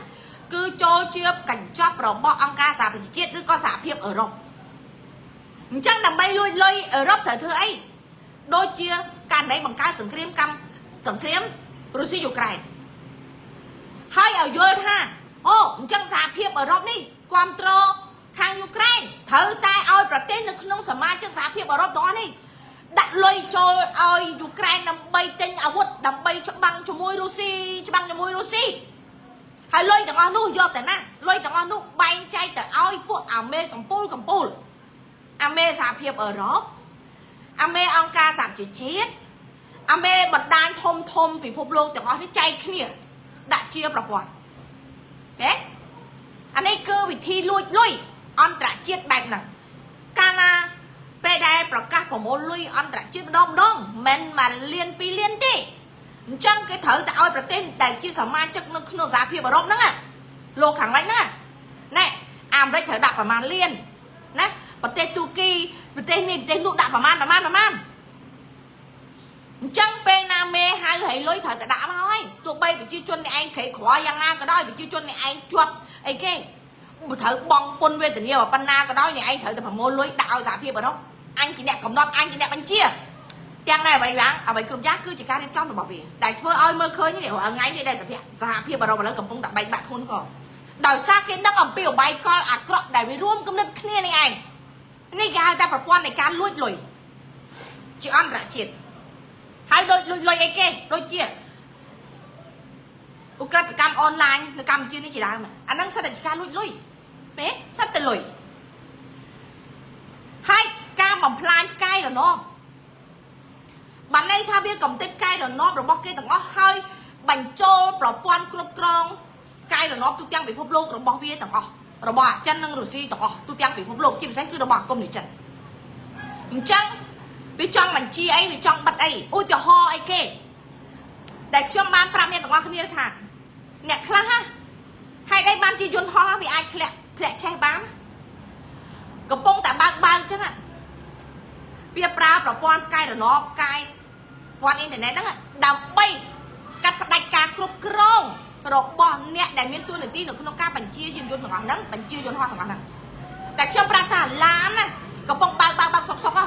គឺចូលជាកញ្ចប់របស់អង្គការសហប្រជាជាតិឬក៏សហភាពអឺរ៉ុបអញ្ចឹងដើម្បីលួចលុយអឺរ៉ុបត្រូវធ្វើអីដូចជាករណីបង្កើតសង្គ្រាមកម្មសង្គ្រាមរុស្ស៊ីយូក្រែនហើយឲ្យយល់ថាអូអញ្ចឹងសហភាពអឺរ៉ុបនេះគ្រប់គ្រងខាងយូក្រែនត្រូវតែឲ្យប្រទេសនៅក្នុងសមាជិកសហភាពអឺរ៉ុបទាំងអស់នេះដាក់លុយចូលឲ្យយូក្រែនដើម្បីទិញអាវុធដើម្បីច្បាំងជាមួយរុស្ស៊ីច្បាំងជាមួយរុស្ស៊ីហើយលុយទាំងអស់នោះយកទៅណាលុយទាំងអស់នោះបែងចែកទៅឲ្យពួកអាមេកំពូលកំពូលអាមេសហភាពអឺរ៉ុបអាមេអង្គការសហប្រជាជាតិអាមេបណ្ដាញធំធំពិភពលោកទាំងអស់នេះចែកគ្នាដាក់ជាប្រព័ន្ធទេអានេះគឺវិធីលួចលុយអន្តរជាតិបែបហ្នឹងកាលណាពេលដែលប្រកាសប្រមូលលុយអន្តរជាតិម្ដងម្ដងមិនមួយលានពីរលានទេអញ្ចឹងគេត្រូវតែឲ្យប្រទេសដែលជាសមាជិកនៅក្នុងសហភាពអឺរ៉ុបហ្នឹងលោកខាងលិចហ្នឹងណែអាមេរិកត្រូវដាក់ប្រមាណលានណាប្រទេសទូគីប្រទេសនេះប្រទេសនោះដាក់ប្រមាណប្រមាណប្រមាណអញ្ចឹងពេលណាមេហៅឲ្យលុយត្រូវតែដាក់មកហើយទោះបីប្រជាជននេះឯងក្រេក្រយ៉ាងណាក៏ដោយប្រជាជននេះឯងជាប់អីគេត្រូវបងពុនវេទនាប៉ុណ្ណាក៏ដោយនេះឯងត្រូវតែប្រមូលលុយដាក់ឲ្យសហភាពអឺរ៉ុបអញជាអ្នកកំណត់អញជាអ្នកបញ្ជាទាំងនេះអ្វីយ៉ាងអ្វីគ្រប់យ៉ាងគឺជាការរៀបចំរបស់វាដែលធ្វើឲ្យមើលឃើញនេះរាល់ថ្ងៃនេះដែលសហភាពអឺរ៉ុបឥឡូវកំពុងតែបែកបាក់ធ្ងន់ធ្ងរដោយសារគេដឹងអំពីឧបាយកលអាក្រក់ដែលវារួមគំនិតគ្នានេះឯងនេះគេហៅថាប្រព័ន្ធនៃការលួចលុយជាអន្តរជាតិហើយដូចលួចលុយអីគេដូចជាឧក្រិដ្ឋកម្មអនឡាញនៅកម្ពុជានេះជាដើមអាហ្នឹងសិតតែជាការលួចលុយទេសិតតែលុយហើយការបំផ្លាញផ្កាយរណបបានន័យថាវាកំទេចផ្កាយរណបរបស់គេទាំងអស់ហើយបញ្ចូលប្រព័ន្ធគ្រប់គ្រងផ្កាយរណបទូទាំងពិភពលោករបស់វាទាំងអស់របស់អាចិននិងរុស្ស៊ីទាំងអស់ទូទាំងពិភពលោកជាពិសេសគឺរបស់កុម្មុយនីសចិនអញ្ចឹងវាចង់បញ្ជាអីវាចង់បិទអីឧទាហរណ៍អីគេដែលខ្ញុំបានប្រាប់អ្នកទាំងអស់គ្នាថាអ្នកខ្លះហេតុអីបានជាយន្តហោះវាអាចធ្លាក់ធ្លាក់ឆេះបានកំពុងតែបើកបើកអញ្ចឹងវាប្រើប្រព័ន្ធផ្កាយរណបផ្កាយប្រព័ន្ធអ៊ីនធឺណិតហ្នឹងដើម្បីកាត់ផ្ដាច់ការគ្រប់គ្រងរបស់អ្នកដែលមានតួនាទីនៅក្នុងការបញ្ជាយានយន្តទាំងអស់ហ្នឹងបញ្ជាយន្តហោះទាំងអស់ហ្នឹងតែខ្ញុំប្រាប់ថាឡានណាកំពុងបើកបើកបើកសុកសុកហ៎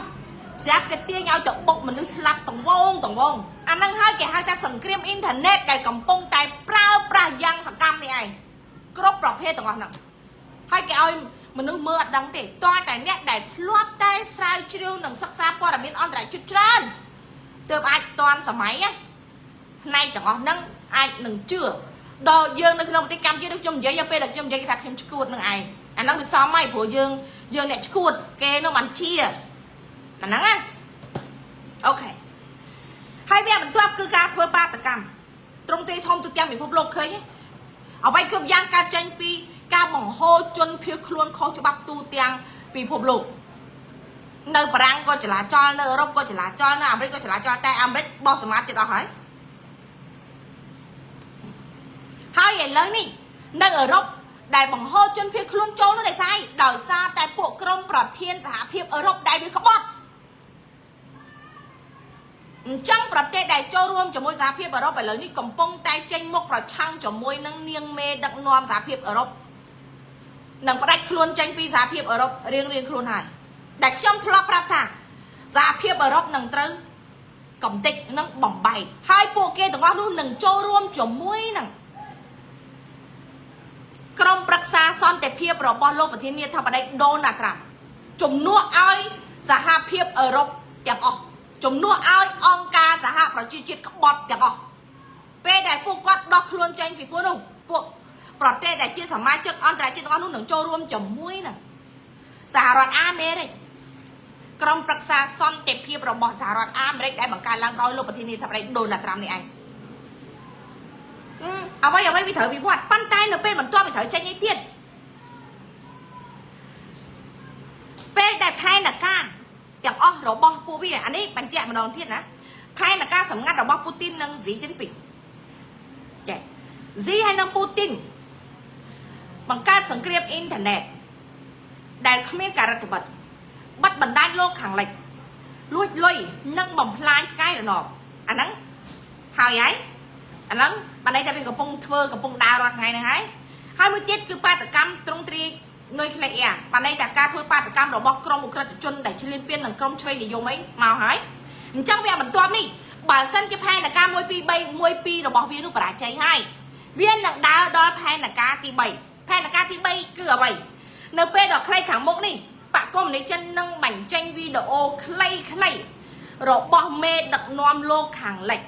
ស្រាប់គេទាញឲ្យទៅបុកមនុស្សស្លាប់ទាំងវងទាំងវងអាហ្នឹងហើយគេហៅថាសង្គ្រាមអ៊ីនធឺណិតដែលកំពុងតែប្រើប្រាស់យ៉ាងសកម្មនេះឯងគ្រប់ប្រភេទទាំងអស់ហ្នឹងហើយគេឲ្យមនុស្សមើលអត់ដឹងទេតើតែអ្នកដែលធ្លាប់តែស្រាវជ្រាវនិងសិក្សាព័ត៌មានអន្តរជាតិច្រើនទើបអាចតាន់សម័យផ្នែកទាំងអស់ហ្នឹងអាចនឹងជឿដល់យើងនៅក្នុងប្រទេសកម្ពុជាដូចខ្ញុំនិយាយពេលដែលខ្ញុំនិយាយគេថាខ្ញុំឈួតនឹងឯងអាហ្នឹងវាសមហើយព្រោះយើងយើងអ្នកឈួតគេនោះបានជាអាហ្នឹងណាOK ហើយវាបន្ទាប់គឺការធ្វើបាតកម្មត្រង់ទ្រាយធំទូទាំងពិភពលោកឃើញទេអ្វីគ្រប់យ៉ាងកើតចេញពីការបង្ហូរជនភៀសខ្លួនខុសច្បាប់ទូទាំងពិភពលោកនៅបារាំងក៏ចលាចលនៅអឺរ៉ុបក៏ចលាចលនៅអាមេរិកក៏ចលាចលតែអាមេរិកបោះសម្អាតចិត្តអស់ហើយហើយឥឡូវនេះនៅអឺរ៉ុបដែលបង្ហូរជនភៀសខ្លួនចូលនោះដោយសារអីដោយសារតែពួកក្រុមប្រធានសហភាពអឺរ៉ុបដែលវាក្បត់អញ្ចឹងប្រទេសដែលចូលរួមជាមួយសហភាពអឺរ៉ុបឥឡូវនេះកំពុងតែចេញមុខប្រឆាំងជាមួយនឹងនាងមេដឹកនាំសហភាពអឺរ៉ុបនឹងផ្ដាច់ខ្លួនចេញពីសហភាពអឺរ៉ុបរៀងរៀងខ្លួនហើយដែលខ្ញុំធ្លាប់ប្រាប់ថាសហភាពអឺរ៉ុបនឹងត្រូវកំទេចនឹងបំបែកហើយពួកគេទាំងអស់នោះនឹងចូលរួមជាមួយនឹងក្រុមប្រឹក្សាសន្តិភាពរបស់លោកប្រធានាធិបតីដូណាល់ត្រាំជំនួសឲ្យសហភាពអឺរ៉ុបទាំងអស់ជំនួសឲ្យអង្គការសហប្រជាជាតិក្បត់ទាំងអស់ពេលដែលពួកគាត់ដោះខ្លួនចេញពីពួកនោះពួកប្រទេសដែលជាសមាជិកអន្តរជាតិទាំងអស់នោះនឹងចូលរួមជាមួយនឹងសហរដ្ឋអាមេរិកក្រុមប្រឹក្សាសន្តិភាពរបស់សហរដ្ឋអាមេរិកដែលបង្កើតឡើងដោយលោកប្រធានាធិបតីដូណាល់ត្រាំនេះឯងអ្វីអ្វីវាត្រូវវិវត្តប៉ុន្តែនៅពេលបន្ទាប់វាត្រូវចេញអីទៀតពេលដែលផែនការទាំងអស់របស់ពួកវាអានេះបញ្ជាក់ម្ដងទៀតណាផែនការសម្ងាត់របស់ពូទីននិងស៊ីជីនពីងចេះស៊ីហើយនិងពូទីន បង្កើតសង្គ្រាមអ៊ីនធឺណិតដែលគ្មានការរដ្ឋបិទបិទបណ្ដាញលោកខាងលិចលួចលុយនិងបំផ្លាញផ្កាយរណបអាហ្នឹងហើយហើយអាហ្នឹងបានន័យថាវាកំពុងធ្វើកំពុងដើររាល់ថ្ងៃហ្នឹងហើយហើយមួយទៀតគឺបាតកម្មត្រង់ទ្រាយនុយក្លេអ៊ែរបានន័យថាការធ្វើបាតកម្មរបស់ក្រុមឧក្រិដ្ឋជនដែលឈ្លានពាននិងក្រុមឆ្វេងនិយមអីមកហើយអញ្ចឹងវាបន្ទាប់នេះបើសិនជាផែនការ1 2 3 1 2របស់វានោះបរាជ័យហើយវានឹងដើរដល់ផែនការទី3ផែនការទី3គឺអ្វីនៅពេលដ៏ខ្លីខាងមុខនេះបកកុម្មុយនីសចិននឹងបញ្ចេញវីដេអូខ្លីៗរបស់មេដឹកនាំលោកខាងលិច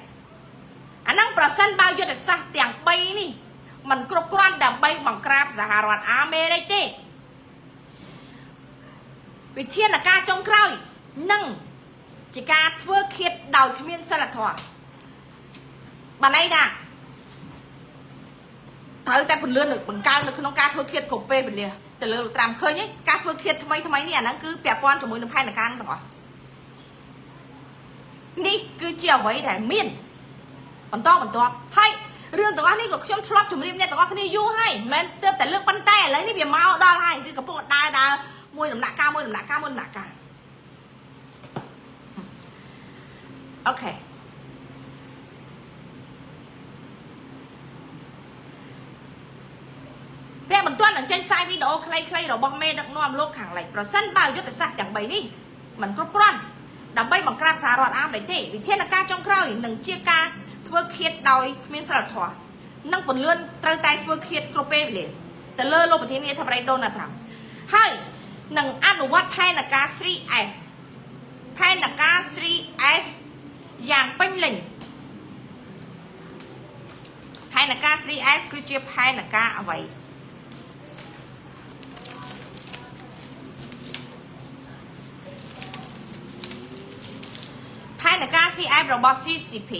អាហ្នឹងប្រសិនបើយុទ្ធសាស្ត្រទាំង3នេះมันគ្រប់គ្រាន់ដើម្បីបង្ក្រាបសហរដ្ឋអាមេរិកទេវិធានការចុងក្រោយនឹងជាការធ្វើឃាតដោយគ្មានសិលធម៌បានន័យថាត្រូវតែពន្លឿនបង្កើននៅក្នុងការធ្វើឃាតគ្រប់ពេលវេលាទៅលើលោកត្រាំឃើញទេការធ្វើឃាតថ្មីថ្មីនេះអាហ្នឹងគឺពាក់ព័ន្ធជាមួយនឹងផែនការទាំងអស់នេះគឺជាអ្វីដែលមានបន្តបន្ទាប់ហើយរឿងទាំងអស់នេះក៏ខ្ញុំធ្លាប់ជម្រាបអ្នកទាំងអស់គ្នាយូរហើយមិនមែនទើបតែលើកប៉ុន្តែឥឡូវនេះវាមកដល់ហើយវាកំពុងដើរដើរមួយដំណាក់កាលមួយដំណាក់កាលមួយដំណាក់កាល okay វគ្គបន្ទាន់នឹងចេញផ្សាយវីដេអូខ្លីៗរបស់មេដឹកនាំលោកខាងលិចប្រសិនបើយុទ្ធសាស្ត្រទាំង3នេះมันគ្រប់គ្រាន់ដើម្បីបង្ក្រាបសហរដ្ឋអាមេរិកទេវិធានការចុងក្រោយនឹងជាការធ្វើឃាតដោយគ្មានសិលធម៌និងពន្លឿនត្រូវតែធ្វើឃាតគ្រប់ពេលវេលាទៅលើលោកប្រធានាធិបតីដូណាល់ត្រាំហើយនឹងអនុវត្តផែនការ 3F ផែនការ 3F យ៉ាងពេញលេញផែនការ 3F គឺជាផែនការអ្វីផែនការ CF របស់ CCP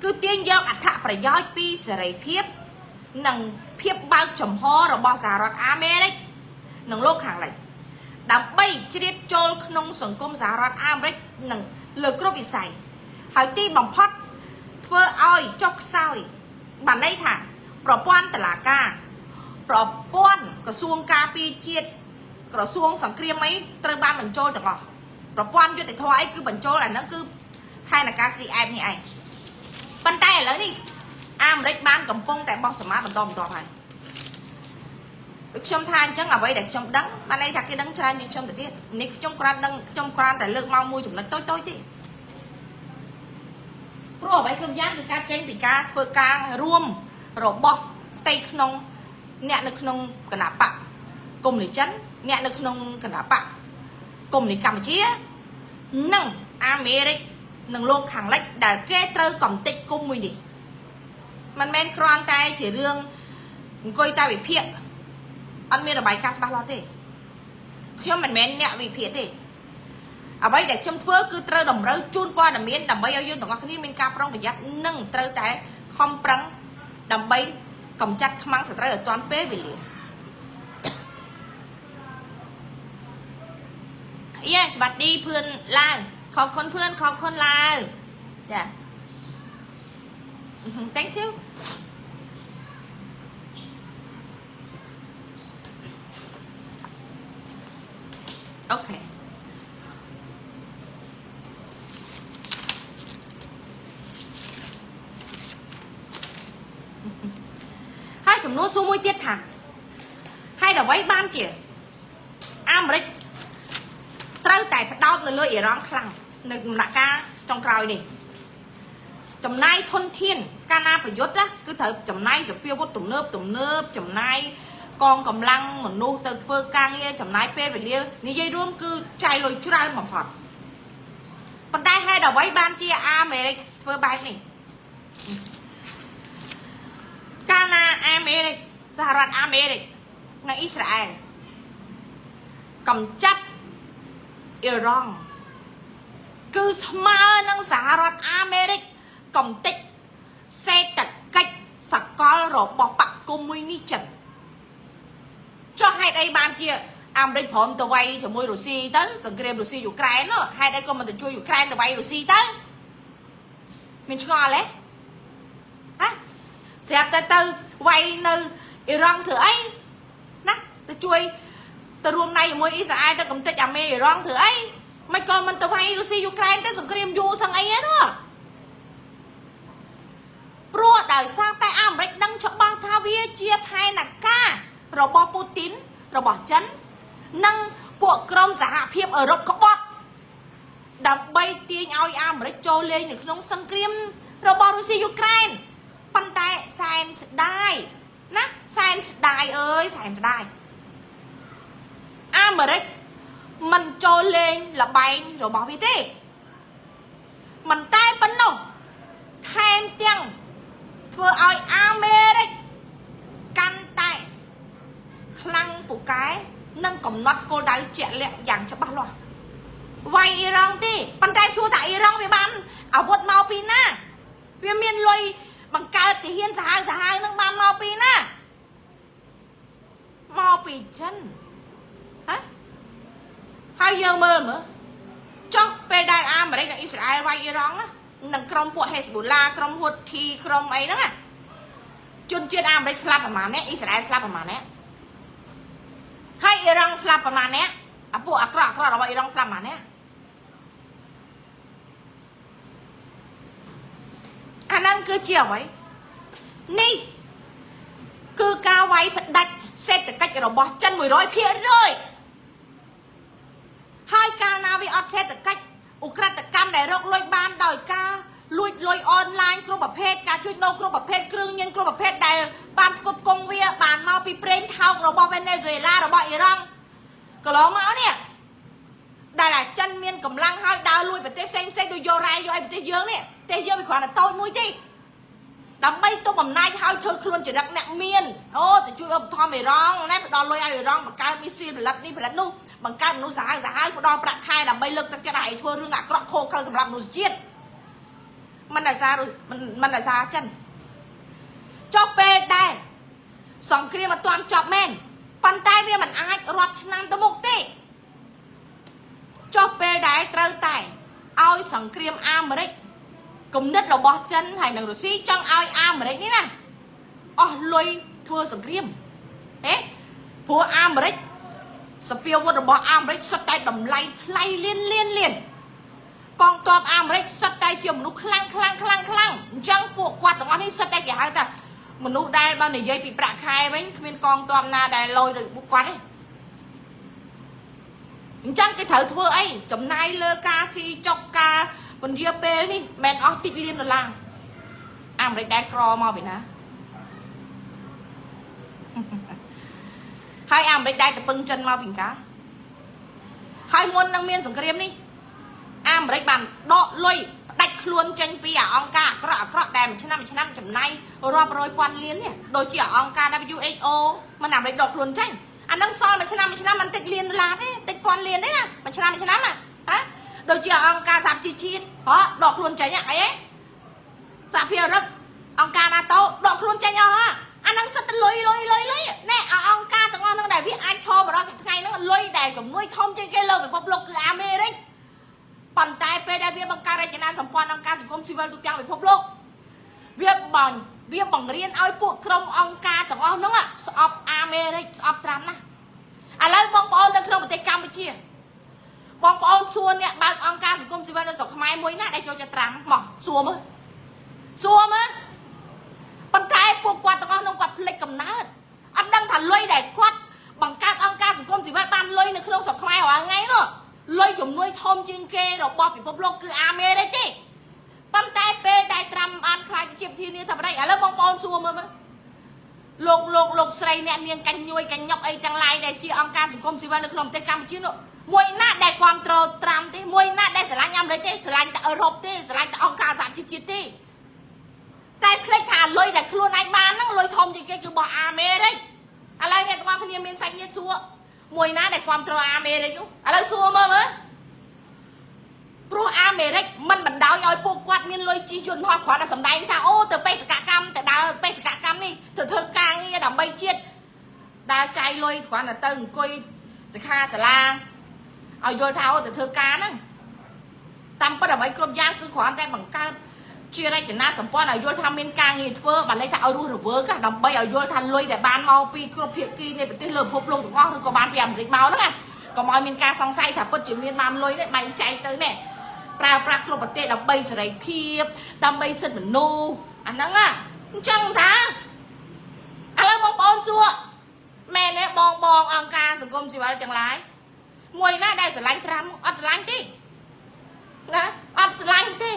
គឺទាញយកអត្ថប្រយោជន៍ពីសេរីភាព និងភាពបើកចំហរបស់សហរដ្ឋអាមេរិកនិងលោកខាងលិចដើម្បីជ្រៀតចូលក្នុងសង្គមសហរដ្ឋអាមេរិកនិងលើគ្រប់វិស័យហើយទីបំផុតធ្វើឲ្យចុះខ្សោយបានន័យថាប្រព័ន្ធតឡាការប្រព័ន្ធក្រសួងការពារជាតិក្រសួងសង្គ្រាមអីត្រូវបានបញ្ចូលទាំងអស់ប្រព័ន្ធយុត្តិធម៌អីគឺបញ្ចូលអាហ្នឹងគឺផែនការ CF នេះឯងប៉ុន្តែឥឡូវនេះអាមេរិកបានកំពុងតែបោះសម្មាបន្តបន្តហើយដូចខ្ញុំថាអញ្ចឹងអ្វីដែលខ្ញុំដឹងបានន័យថាគេដឹងច្រើនជាងខ្ញុំទៅទៀតនេះខ្ញុំគ្រាន់ដឹងខ្ញុំគ្រាន់តែលើកមកមួយចំណុចតូចតូចទេព្រោះអ្វីគ្រប់យ៉ាងគឺការចេញពីការធ្វើការរួមរបស់ផ្ទៃក្នុងអ្នកនៅក្នុងគណបកកុម្មុយនីសចិនអ្នកនៅក្នុងគណបកកុម្មុយនីសកម្ពុជានិងអាមេរិកនិងលោកខាងលិចដែលគេត្រូវកំទេចគុំមួយនេះមិនមែនគ្រាន់តែជារឿងអង្គុយតែវិភាគអត់មានរបាយការណ៍ច្បាស់លាស់ទេខ្ញុំមិនមែនអ្នកវិភាគទេអ្វីដែលខ្ញុំធ្វើគឺត្រូវតម្រូវជូនព័ត៌មានដើម្បីឲ្យយើងទាំងអស់គ្នាមានការប្រុងប្រយ័ត្ននិងត្រូវតែខំប្រឹងដើម្បីកម្ចាត់ខ្មាំងសត្រូវឲ្យទាន់ពេលវេលា Yes สวัสดีเพื่อนลาวขอบคุณเพื่อนขอบคุณลาวจ้ะ Thank you. Okay. ហើយសំណួរសួរមួយទៀតថាហេតុអ្វីបានជាអាមេរិកត្រូវតែផ្ដោតនៅលើអ៊ីរ៉ង់ខ្លាំងនៅដំណាក់កាលចុងក្រោយនេះចំណាយធនធានកាលណាប្រយុទ្ធណាគឺត្រូវចំណាយសភាវុធទំនើបទំនើបចំណាយកងកម្លាំងមនុស្សទៅធ្វើការងារចំណាយពេលវេលានិយាយរួមគឺចាយលុយច្រើនបំផុតប៉ុន្តែហេតុអ្វីបានជាអាមេរិកធ្វើបែបនេះកាលណាអាមេរិកសហរដ្ឋអាមេរិកនិងអ៊ីស្រាអែលកម្ចាត់អ៊ីរ៉ង់គឺស្មើនឹងសហរដ្ឋអាមេរិកកំទេចសេដ្ឋកិច្ចសកលរបស់បកកុម្មុយនីសចិនចុះហេតុអីបានជាអាមេរិកព្រមទៅវាយជាមួយរុស្ស៊ីទៅសង្គ្រាមរុស្ស៊ីយូក្រែនហេតុអីក៏មិនទៅជួយយូក្រែនទៅវាយរុស្ស៊ីទៅមានឆ្ងល់ទេហ៎ស្រាប់តែទៅវាយនៅ អ៊ីរ៉ង់ធ្វើអីណាទៅជួយទៅរួមដៃជាមួយអ៊ីស្រាអែលទៅកំទេចអាមេអ៊ីរ៉ង់ធ្វើអីមិនក៏មិនទៅវាយរុស្ស៊ីយូក្រែនទៅសង្គ្រាមយូរសឹងអីហ្នឹងព្រោះដោយសារតែអាមេរិកដឹងច្បាស់ថាវាជាផែនការរបស់ពូទីនរបស់ចិននិងពួកក្រុមសហភាពអឺរ៉ុបក្បត់ដើម្បីទាញឲ្យអាមេរិកចូលលេងនៅក្នុងសង្គ្រាមរបស់រុស្ស៊ីយូក្រែនប៉ុន្តែសែនស្ដាយណាសែនស្ដាយអើយសែនស្ដាយអាមេរិកមិនចូលលេងលបែងរបស់វាទេមិនតែប៉ុណ្ណោះថែមទាំងធ្វើឲ្យអាមេរិកកាន់តែខ្លាំងពូកែនិងកំណត់គោលដៅជាក់លាក់យ៉ាងច្បាស់លាស់វាយអ៊ីរ៉ង់ទេប៉ុន្តែសួរថាអ៊ីរ៉ង់វាបានអាវុធមកពីណាវាមានលុយបង្កើតទាហានសាហាវសាហាវនឹងបានមកពីណាមកពីចិនហ៎ហើយយើងមើលមើលចុះពេលដែលអាមេរិកនិងអ៊ីស្រាអែលវាយអ៊ីរ៉ង់និងក្រុមពួកហេស្បូឡាក្រុមហ៊ូធីក្រុមអីហ្នឹងណាជនជាតិអាមេរិកស្លាប់ប្រហែលអ្នកអ៊ីស្រាអែលស្លាប់ប្រហែលអ្នកហើយអ៊ីរ៉ង់ស្លាប់ប្រហែលអ្នកអាពួកអាក្រក់អាក្រក់របស់អ៊ីរ៉ង់ស្លាប់ប្រហែលអ្នកអាហ្នឹងគឺជាអ្វីនេះគឺការវាយផ្ដាច់សេដ្ឋកិច្ចរបស់ចិន100%ហើយកាលណាវាអត់សេដ្ឋកិច្ចឧក្រិដ្ឋកម្មដែលរកលុយបានដោយការលួចលុយអនឡាញគ្រប់ប្រភេទការជួញដូរគ្រប់ប្រភេទគ្រឿងញៀនគ្រប់ប្រភេទដែលបានផ្គត់ផ្គង់វាបានមកពីប្រេងថោករបស់វេណេស៊ុយអេឡារបស់អ៊ីរ៉ង់កន្លងមកនេះដែលអាចិនមានកម្លាំងហើយដើរលួចប្រទេសផ្សេងផ្សេងដូចយករ៉ែយកឲ្យប្រទេសយើងនេះប្រទេសយើងវាគ្រាន់តែតូចមួយទេដើម្បីទប់អំណាចហើយធ្វើខ្លួនចរិតអ្នកមានអូទៅជួយឧបត្ថម្ភអ៊ីរ៉ង់ណាផ្ដល់លុយឲ្យអ៊ីរ៉ង់បង្កើតមីស៊ីលផលិតនេះផលិតនោះបង្កើតមនុស្សសាហាវសាហាវផ្ដល់ប្រាក់ខែដើម្បីលើកទឹកចិត្តឲ្យធ្វើរឿងអាក្រក់ខូខើសម្រាប់មនុស្សជាតិមិនអាសាមិនមិនអាសាចិនចុះពេលដែរសង្គ្រាមអត់ទាន់ចប់មែនប៉ុន្តែវាមិនអាចរាប់ឆ្នាំទៅមុខទេចុះពេលដែលត្រូវតែឲ្យសង្គ្រាមអាមេរិកគំនិតរបស់ចិនហើយនិងរុស្ស៊ីចង់ឲ្យអាមេរិកនេះណាអស់លុយធ្វើសង្គ្រាមហេព្រោះអាមេរិកសពាវុធរបស់អាមេរិកសុទ្ធតែតម្លៃថ្លៃលៀនលៀនលៀនកងទ័ពអាមេរិកសុទ្ធតែជាមនុស្សខ្លាំងខ្លាំងខ្លាំងខ្លាំងអញ្ចឹងពួកគាត់ទាំងអស់នេះសុទ្ធតែគេហៅថាមនុស្សដែលបើនិយាយពីប្រាក់ខែវិញគ្មានកងទ័ពណាដែលលយដូចពួកគាត់ទេអញ្ចឹងគេត្រូវធ្វើអីចំណាយលើការស៊ីចុកការពន្យាពេលនេះមិនអស់តិចលានដុល្លារអាមេរិកដែលក្រមកពីណាហើយអាមេរិកដែលទៅពឹងចិនមកពីកាលហើយមុននឹងមានសង្គ្រាមនេះអាមេរិកបានដកលុយផ្ដាច់ខ្លួនចេញពីអាអង្គការអាក្រក់អាក្រក់ដែលមួយឆ្នាំមួយឆ្នាំចំណាយរាប់រយពាន់លាននេះដូចជាអង្គការ WHO មិនអាមេរិកដកខ្លួនចេញអានឹងសល់មួយឆ្នាំមួយឆ្នាំមិនតិចលានដុល្លារទេតិចពាន់លានទេណាមួយឆ្នាំមួយឆ្នាំណាហ៎ដូចជាអង្គការសហប្រជាជាតិហ៎ដកខ្លួនចេញអីហ៎សហភាពអឺរ៉ុបអង្គការ NATO ដកខ្លួនចេញអស់ហ៎អានឹងសិតតែលុយលុយលុយលុយណែអង្គការទាំងអស់ហ្នឹងដែលវាអាចឈរមកដល់សប្តាហ៍ថ្ងៃហ្នឹងលុយដែលជំនួយធំជាងគេលើពិភពលោកគឺអាមេរិកប៉ុន្តែពេលដែលវាបង្កើតរចនាសម្ព័ន្ធអង្គការសង្គមស៊ីវិលទូទាំងពិភពលោកវាបងវាបង្រៀនឲ្យពួកក្រុមអង្គការទាំងអស់ហ្នឹងស្អប់អាមេរិកស្អប់ត្រាំណាឥឡូវបងប្អូននៅក្នុងប្រទេសកម្ពុជាបងប្អូនសួរអ្នកបើកអង្គការសង្គមស៊ីវិលនៅស្រុកខ្មែរមួយណាដែលចូលចិត្តត្រាំមកសួរមើលសួរមើលប៉ុន្តែពួកគាត់ទាំងអស់នោះគាត់ភ្លេចកំណើតអត់ដឹងថាលុយដែលគាត់បង្កើតអង្គការសង្គមស៊ីវិលបានលុយនៅក្នុងស្រុកខ្មែររាល់ថ្ងៃនោះលុយជំនួយធំជាងគេរបស់ពិភពលោកគឺអាមេរិកទេប៉ុន្តែពេលដែលត្រាំបានខ្លាយទៅជាប្រធានាធិបតីឥឡូវបងប្អូនសួរមើលមើលលោកលោកលោកស្រីអ្នកនាងកញ្ញុយកញ្ញុកអីទាំងឡាយដែលជាអង្គការសង្គមស៊ីវិលនៅក្នុងប្រទេសកម្ពុជានោះមួយណាដែលគ្រប់គ្រងត្រាំទេមួយណាដែលស្រឡាញ់អាមេរិកទេស្រឡាញ់តែអឺរ៉ុបទេស្រឡាញ់តែអង្គការសហជីវជាតិទេតែភ្លេចថាលុយដែលខ្លួនឯងបានហ្នឹងលុយធំជាងគេគឺរបស់អាមេរិកឥឡូវអ្នកទាំងអស់គ្នាមានសាច់ញាតិសួរមួយណាដែលគ្រប់គ្រងអាមេរិកនោះឥឡូវសួរមើលមើលព្រោះអាមេរិកមិនបណ្ដោយឲ្យពួកគាត់មានលុយជិះយន្តហោះគ្រាន់តែសម្ដែងថាអូទៅបេសកកម្មទៅដើរបេសកកម្មនេះទៅធ្វើការងារដើម្បីជាតិដើរចាយលុយគ្រាន់តែទៅអង្គុយសិក្ខាសាលាឲ្យយល់ថាអូទៅធ្វើការហ្នឹងតាមពិតអ្វីគ្រប់យ៉ាងគឺគ្រាន់តែបង្កើត ជារចនាសម្ព័ន្ធឲ្យយល់ថាមានការងារធ្វើបានន័យថាឲ្យរស់រវើកដើម្បីឲ្យយល់ថាលុយដែលបានមកពីគ្រប់ភាគីនៃប្រទេសលើពិភពលោកទាំងអស់ឬក៏បានពីអាមេរិកមកហ្នឹងណាកុំឲ្យមានការសង្ស័យថាពិតជាមានបានលុយនេះបែងចែកទៅនេះប្រើប្រាស់គ្រប់ប្រទេសដើម្បីសេរីភាពដើម្បីសិទ្ធិមនុស្សអាហ្នឹងណាអញ្ចឹងតាឥឡូវបងប្អូនសួរមែនទេបងបងអង្គការសង្គមស៊ីវិលទាំងឡាយមួយណាដែលស្រឡាញ់ត្រាំអត់ស្រឡាញ់ទេណាអត់ស្រឡាញ់ទេ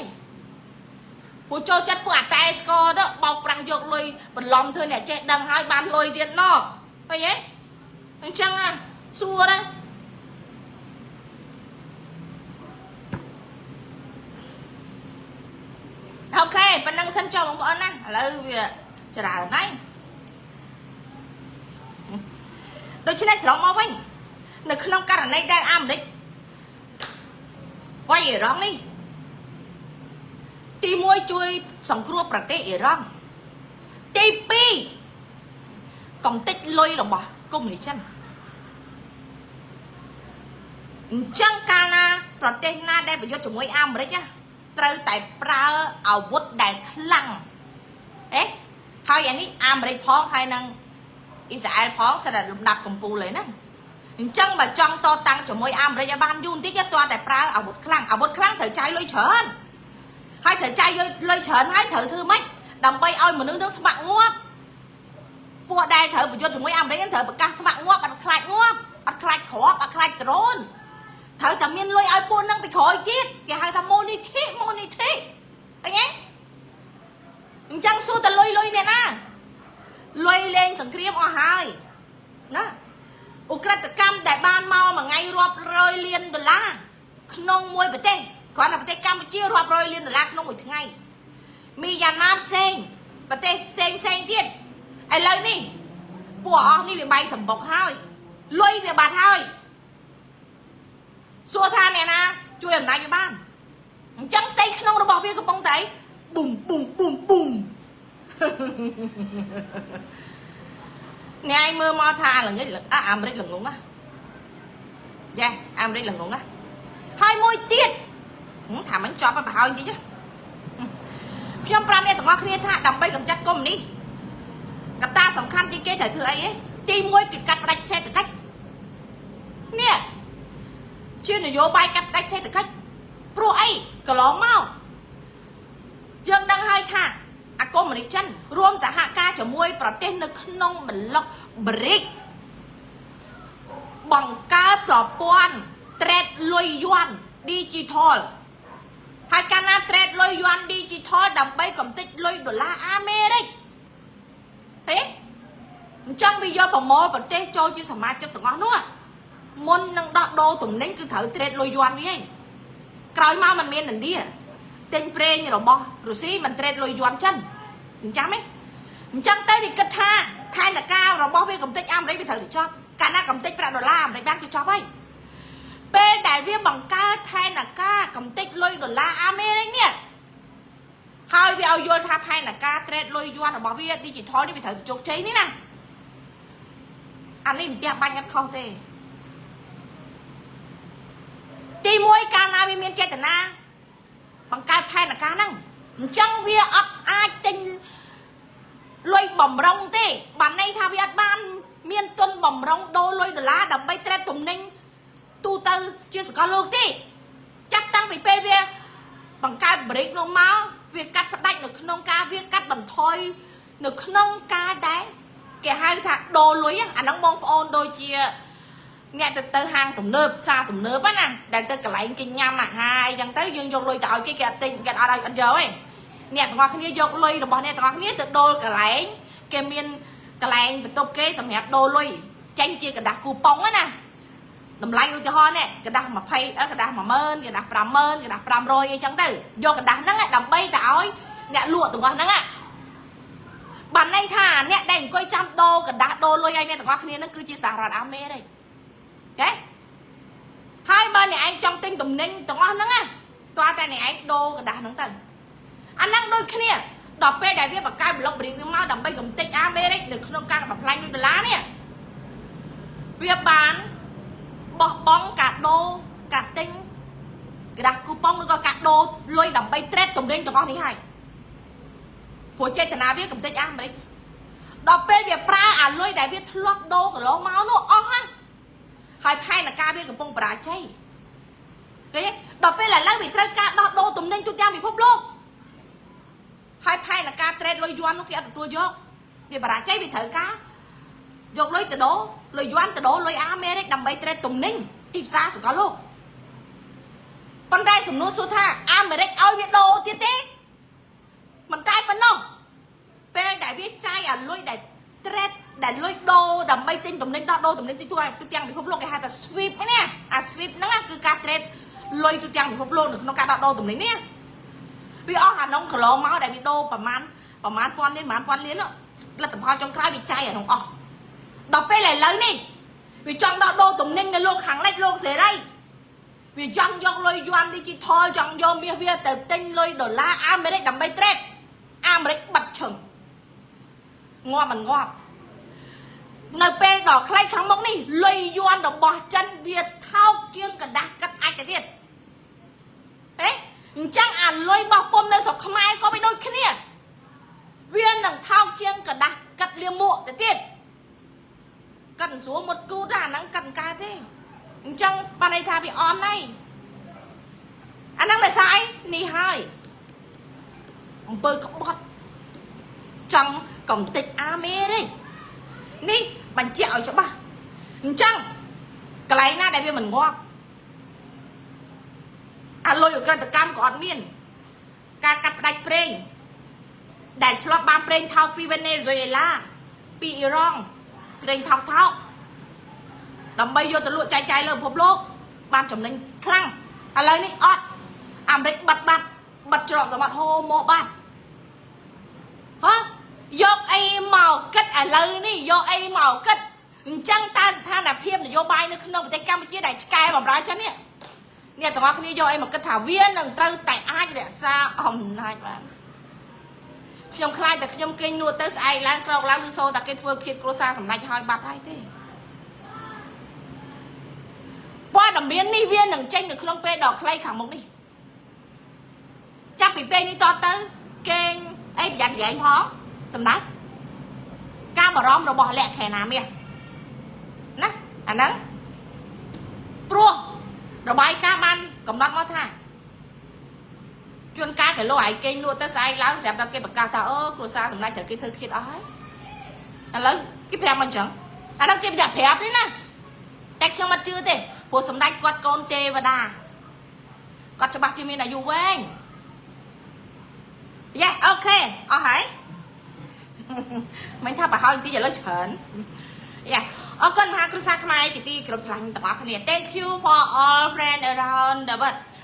ពួកចូលចិត្តពួកអាតែស្កទៅបោកប្រាស់យកលុយបន្លំធ្វើអ្នកចេះដឹងហើយបានលុយទៀតណោះឃើញទេអញ្ចឹងសួរដែរ OK ប៉ុណ្ណឹងសិនចុះបងប្អូនណាឥឡូវវាច្រើនហើយដូច្នេះស្រង់មកវិញនៅក្នុងករណីដែលអាមេរិកវាយអ៊ីរ៉ង់នេះទី1ជួយសង្គ្រោះប្រទេសអ៊ីរ៉ង់ទី2កំតិចលុយរបស់កុម្មុយនីសចិនអញ្ចឹងកាលណាប្រទេសណាដែលប្រយុទ្ធជាមួយអាមេរិកត្រូវតែប្រើអាវុធដែលខ្លាំងអេហើយអានេះអាមេរិកផងហើយនឹងអ៊ីស្រាអែលផងសិតតែលំដាប់កំពូលហើយហ្នឹងអញ្ចឹងបើចង់តតាំងជាមួយអាមេរិកឲ្យបានយូរបន្តិចទាល់តែប្រើអាវុធខ្លាំងអាវុធខ្លាំងត្រូវចាយលុយច្រើនហើយត្រូវចាយលុយច្រើនហើយត្រូវធ្វើម៉េចដើម្បីឲ្យមនុស្សនឹងស្ម័គ្រងាប់ពួកដែលត្រូវប្រយុទ្ធជាមួយអាមេរិកនឹងត្រូវប្រកាសស្ម័គ្រងាប់អត់ខ្លាចងាប់អត់ខ្លាចគ្រាប់អត់ខ្លាចដ្រូនត្រូវតែមានលុយឲ្យពួកនឹងពីក្រោយទៀតគេហៅថាមូលនិធិមូលនិធិឃើញទេអញ្ចឹងសួរតែលុយលុយអ្នកណាលុយលេងសង្គ្រាមអស់ហើយណាឧក្រិដ្ឋកម្មដែលបានមកមួយថ្ងៃរាប់រយលានដុល្លារក្នុងមួយប្រទេសគ្រាន់តែប្រទេសកម្ពុជារាប់រយលានដុល្លារក្នុងមួយថ្ងៃមីយ៉ាន់ម៉ាផ្សេងប្រទេសផ្សេងផ្សេងទៀតឥឡូវនេះពួកអស់នេះវាបែកសម្បុកហើយលុយវាបាត់ហើយសួរថាអ្នកណាជួយអំណាចវាបានអញ្ចឹងផ្ទៃក្នុងរបស់វាកំពុងតែប៊ុំប៊ុំប៊ុំប៊ុំ អ្នកឯងមើលមកថាល្ងិចអាមេរិកល្ងងណាយ៉ាអាមេរិកល្ងងណាហើយមួយទៀតថាមិនចប់ឲ្យប្រហើយតិចខ្ញុំប្រាប់អ្នកទាំងអស់គ្នាថាដើម្បីកម្ចាត់កុម្មុយនីសកត្តាសំខាន់ជាងគេត្រូវធ្វើអីទេទី1គឺកាត់ផ្ដាច់សេដ្ឋកិច្ចនេះជានយោបាយកាត់ផ្ដាច់សេដ្ឋកិច្ចព្រោះអីកន្លងមកយើងដឹងហើយថាអាកុម្មុយនីសចិនរួមសហការជាមួយប្រទេសនៅក្នុងប្លុក BRICS បង្កើតប្រព័ន្ធ trade លុយយួន digital ហើយកាលណា trade លុយយួន digital ដើម្បីកំទេចលុយដុល្លារអាមេរិកទេអញ្ចឹងវាយកប្រមូលប្រទេសចូលជាសមាជិកទាំងអស់នោះមុននឹងដោះដូរទំនិញគឺត្រូវ trade លុយយួនវាឯងក្រោយមកมันមានឥណ្ឌាទិញប្រេងរបស់រុស្ស៊ីមិន trade លុយយួនចិនអញ្ចឹងទេអញ្ចឹងទៅវាគិតថាផែនការរបស់វាកំទេចអាមេរិកវាត្រូវទៅចប់កាលណាកំទេចប្រាក់ដុល្លារអាមេរិកបានគឺចប់ហើយពេលដែលវាបង្កើតផែនការកំទេចលុយដុល្លារអាមេរិកនេះហើយវាឲ្យយល់ថាផែនការ trade លុយយួនរបស់វា digital នេះវាត្រូវទៅជោគជ័យនេះណាអានេះផ្ទះបាញ់អត់ខុសទេទី1កាលណាវាមានចេតនាបង្កើតផែនការហ្នឹងអញ្ចឹងវាអត់អាចទិញលុយបំរុងទេបានន័យថាវាអត់បានមានទុនបំរុងដូរលុយដុល្លារដើម្បី trade ទំនិញទូទៅជាសកលលោកទេចាប់តាំងពីពេលវាបង្កើត BRICS នោះមកវាកាត់ផ្ដាច់នៅក្នុងការវាកាត់បន្ថយនៅក្នុងការដែលគេហៅថាដូរលុយអាហ្នឹងបងប្អូនដូចជាអ្នកទៅហាងទំនើបផ្សារទំនើបណាដែលទៅកន្លែងគេញ៉ាំអាហារអីចឹងទៅយើងយកលុយទៅឲ្យគេគេអត់ទិញគេអត់ឲ្យអត់យកទេអ្នកទាំងអស់គ្នាយកលុយរបស់អ្នកទាំងអស់គ្នាទៅដូរកន្លែងគេមានកន្លែងបន្ទប់គេសម្រាប់ដូរលុយចេញជាក្រដាសគូប៉ុងណាតម្លៃឧទាហរណ៍នេះក្រដាស20ក្រដាស10000ក្រដាស50000ក្រដាស500អីចឹងទៅយកក្រដាសហ្នឹងដើម្បីទៅឲ្យអ្នកលក់ទាំងអស់ហ្នឹងបានន័យថាអ្នកដែលអង្គុយចាំដូរក្រដាសដូរលុយឲ្យអ្នកទាំងអស់គ្នាហ្នឹងគឺជាសហរដ្ឋអាមេរិកចេះហើយបើអ្នកឯងចង់ទិញទំនិញទាំងអស់ហ្នឹងណាតើតែអ្នកឯងដូរក្រដាសហ្នឹងទៅអាហ្នឹងដូចគ្នាដល់ពេលដែលវាបង្កើតប្លុក BRICS នេះមកដើម្បីកំទេចអាមេរិកនៅក្នុងការបំផ្លាញលុយដុល្លារនេះវាបានបោះបង់ការដូរការទិញក្រដាសគូប៉ុងឬក៏ការដូរលុយដើម្បី trade ទំនិញទាំងអស់នេះហើយ ព្រោះចេតនាវាកំទេចអាមេរិកដល់ពេលវាប្រើអាលុយដែលវាធ្លាប់ដូរកន្លងមកនោះអស់ហ่ะហើយផែនការវាកំពុងបរាជ័យឃើញទេដល់ពេលឥឡូវវាត្រូវការដោះដូរទំនិញទូទាំងពិភពលោកហើយផែនការ trade លុយយួននោះគេអត់ទទួលយកវាបរាជ័យវាត្រូវការយកលុយទៅដូរលុយយួនទៅដូរលុយអាមេរិកដើម្បី trade ទំនិញទីផ្សារសកលលោកប៉ុន្តែសំណួរសួរថាអាមេរិកឲ្យវាដូរទៀតទេមិនតែប៉ុណ្ណោះពេលដែលវាចាយអាលុយដែល trade ដែលលុយដូរដើម្បីទិញទំនិញដោះដូរទំនិញទីទូទាំងពិភពលោកគេហៅថា SWIFT ណាអា SWIFT ហ្នឹងគឺការ trade លុយទូទាំងពិភពលោកនៅក្នុងការដោះដូរទំនិញនេះវាអស់អានងកន្លងមកដែលវាដូរប្រមាណប្រមាណពាន់លានប្រមាណពាន់លានលទ្ធផលចុងក្រោយវាចាយអានងអស់ដល់ពេលឥឡូវនេះវាចង់ដោះដូរទំនិញនៅលោកខាងលិចលោកសេរីវាចង់យកលុយយួន digital ចង់យកមាសវាទៅទិញលុយដុល្លារអាមេរិកដើម្បី trade អាមេរិកបាត់ឈឹងងាប់មិនងាប់នៅពេលដ៏ខ្លីខាងមុខនេះលុយយួនរបស់ចិនវាថោកជាងក្រដាសកាត់អាចទៅទៀតហេអញ្ចឹងអាលុយរបស់ពុំនៅស្រុកខ្មែរក៏វាដូចគ្នាវានឹងថោកជាងក្រដាសកាត់លាមកទៅទៀតកាត់ស្រួលមុតគូដែរអាហ្នឹងកាត់កើតទេអញ្ចឹងបានន័យថាវាអន់ហើយអាហ្នឹងដោយសារអីនេះហើយអំពើក្បត់ចង់កំតិចអាមេរិកនេះបញ្ជាក់ឲ្យច្បាស់អញ្ចឹងកន្លែងណាដែលវាមិនងាប់អាលុយអក្រិតកម្មក៏អត់មានការកាត់ផ្ដាច់ប្រេងដែលធ្លាប់បានប្រេងថោកពីវេណេស៊ុយអេឡាពីអ៊ីរ៉ង់ប្រេងថោកថោកដើម្បីយកទៅលក់ចែកចាយលើពិភពលោកបានចំណេញខ្លាំងឥឡូវនេះអត់អាមេរិកបាត់បាត់បាត់ច្រកសមុទ្រហូមកបាត់ហ៎យកអីមកគិតឥឡូវនេះយកអីមកគិតអញ្ចឹងតើស្ថានភាពនយោបាយនៅក្នុងប្រទេសកម្ពុជាដែលឆ្កែបំរើចិននេះអ្នកទាំងអស់គ្នាយកអីមកគិតថាវានឹងត្រូវតែអាចរក្សាអំណាចបានខ្ញុំខ្លាចតែខ្ញុំគេងនួតទៅស្អែកឡើងក្រោកឡើងឬសូតែគេធ្វើឃាតគ្រួសារសម្ដេចហើយបាត់ហើយទេព័ត៌មាននេះវានឹងចេញនៅក្នុងពេលដ៏ខ្លីខាងមុខនេះចាប់ពីពេលនេះតទៅគេងអីប្រយ័ត្នប្រយែងផងសម្ដេចការបារម្ភរបស់លក្ខេណាមាសណាអាហ្នឹងព្រោះរបាយការណ៍បានកំណត់មកថាជួនកាលគីឡូឯងគេងលក់ទៅស្អែកឡើងស្រាប់ដល់គេប្រកាសថាអូគ្រួសារសម្ដេចត្រូវគេធ្វើឃាតអស់ហើយឥឡូវគេប្រាប់មកអញ្ចឹងអាហ្នឹងគេប្រយ័ត្នប្រាប់ទេណាតែខ្ញុំអត់ជឿទេព្រោះសម្ដេចគាត់កូនទេវតាគាត់ច្បាស់ជាមានអាយុវែង yeah okay អស់ហើយមិនថាប្រហោចបន្តិចឥឡូវច្រើន yeah អរគុណមហាគ្រួសារខ្មែរជាទីគោរពស្រឡាញ់ទាំងអស់គ្នា Thank you for all friend around the world.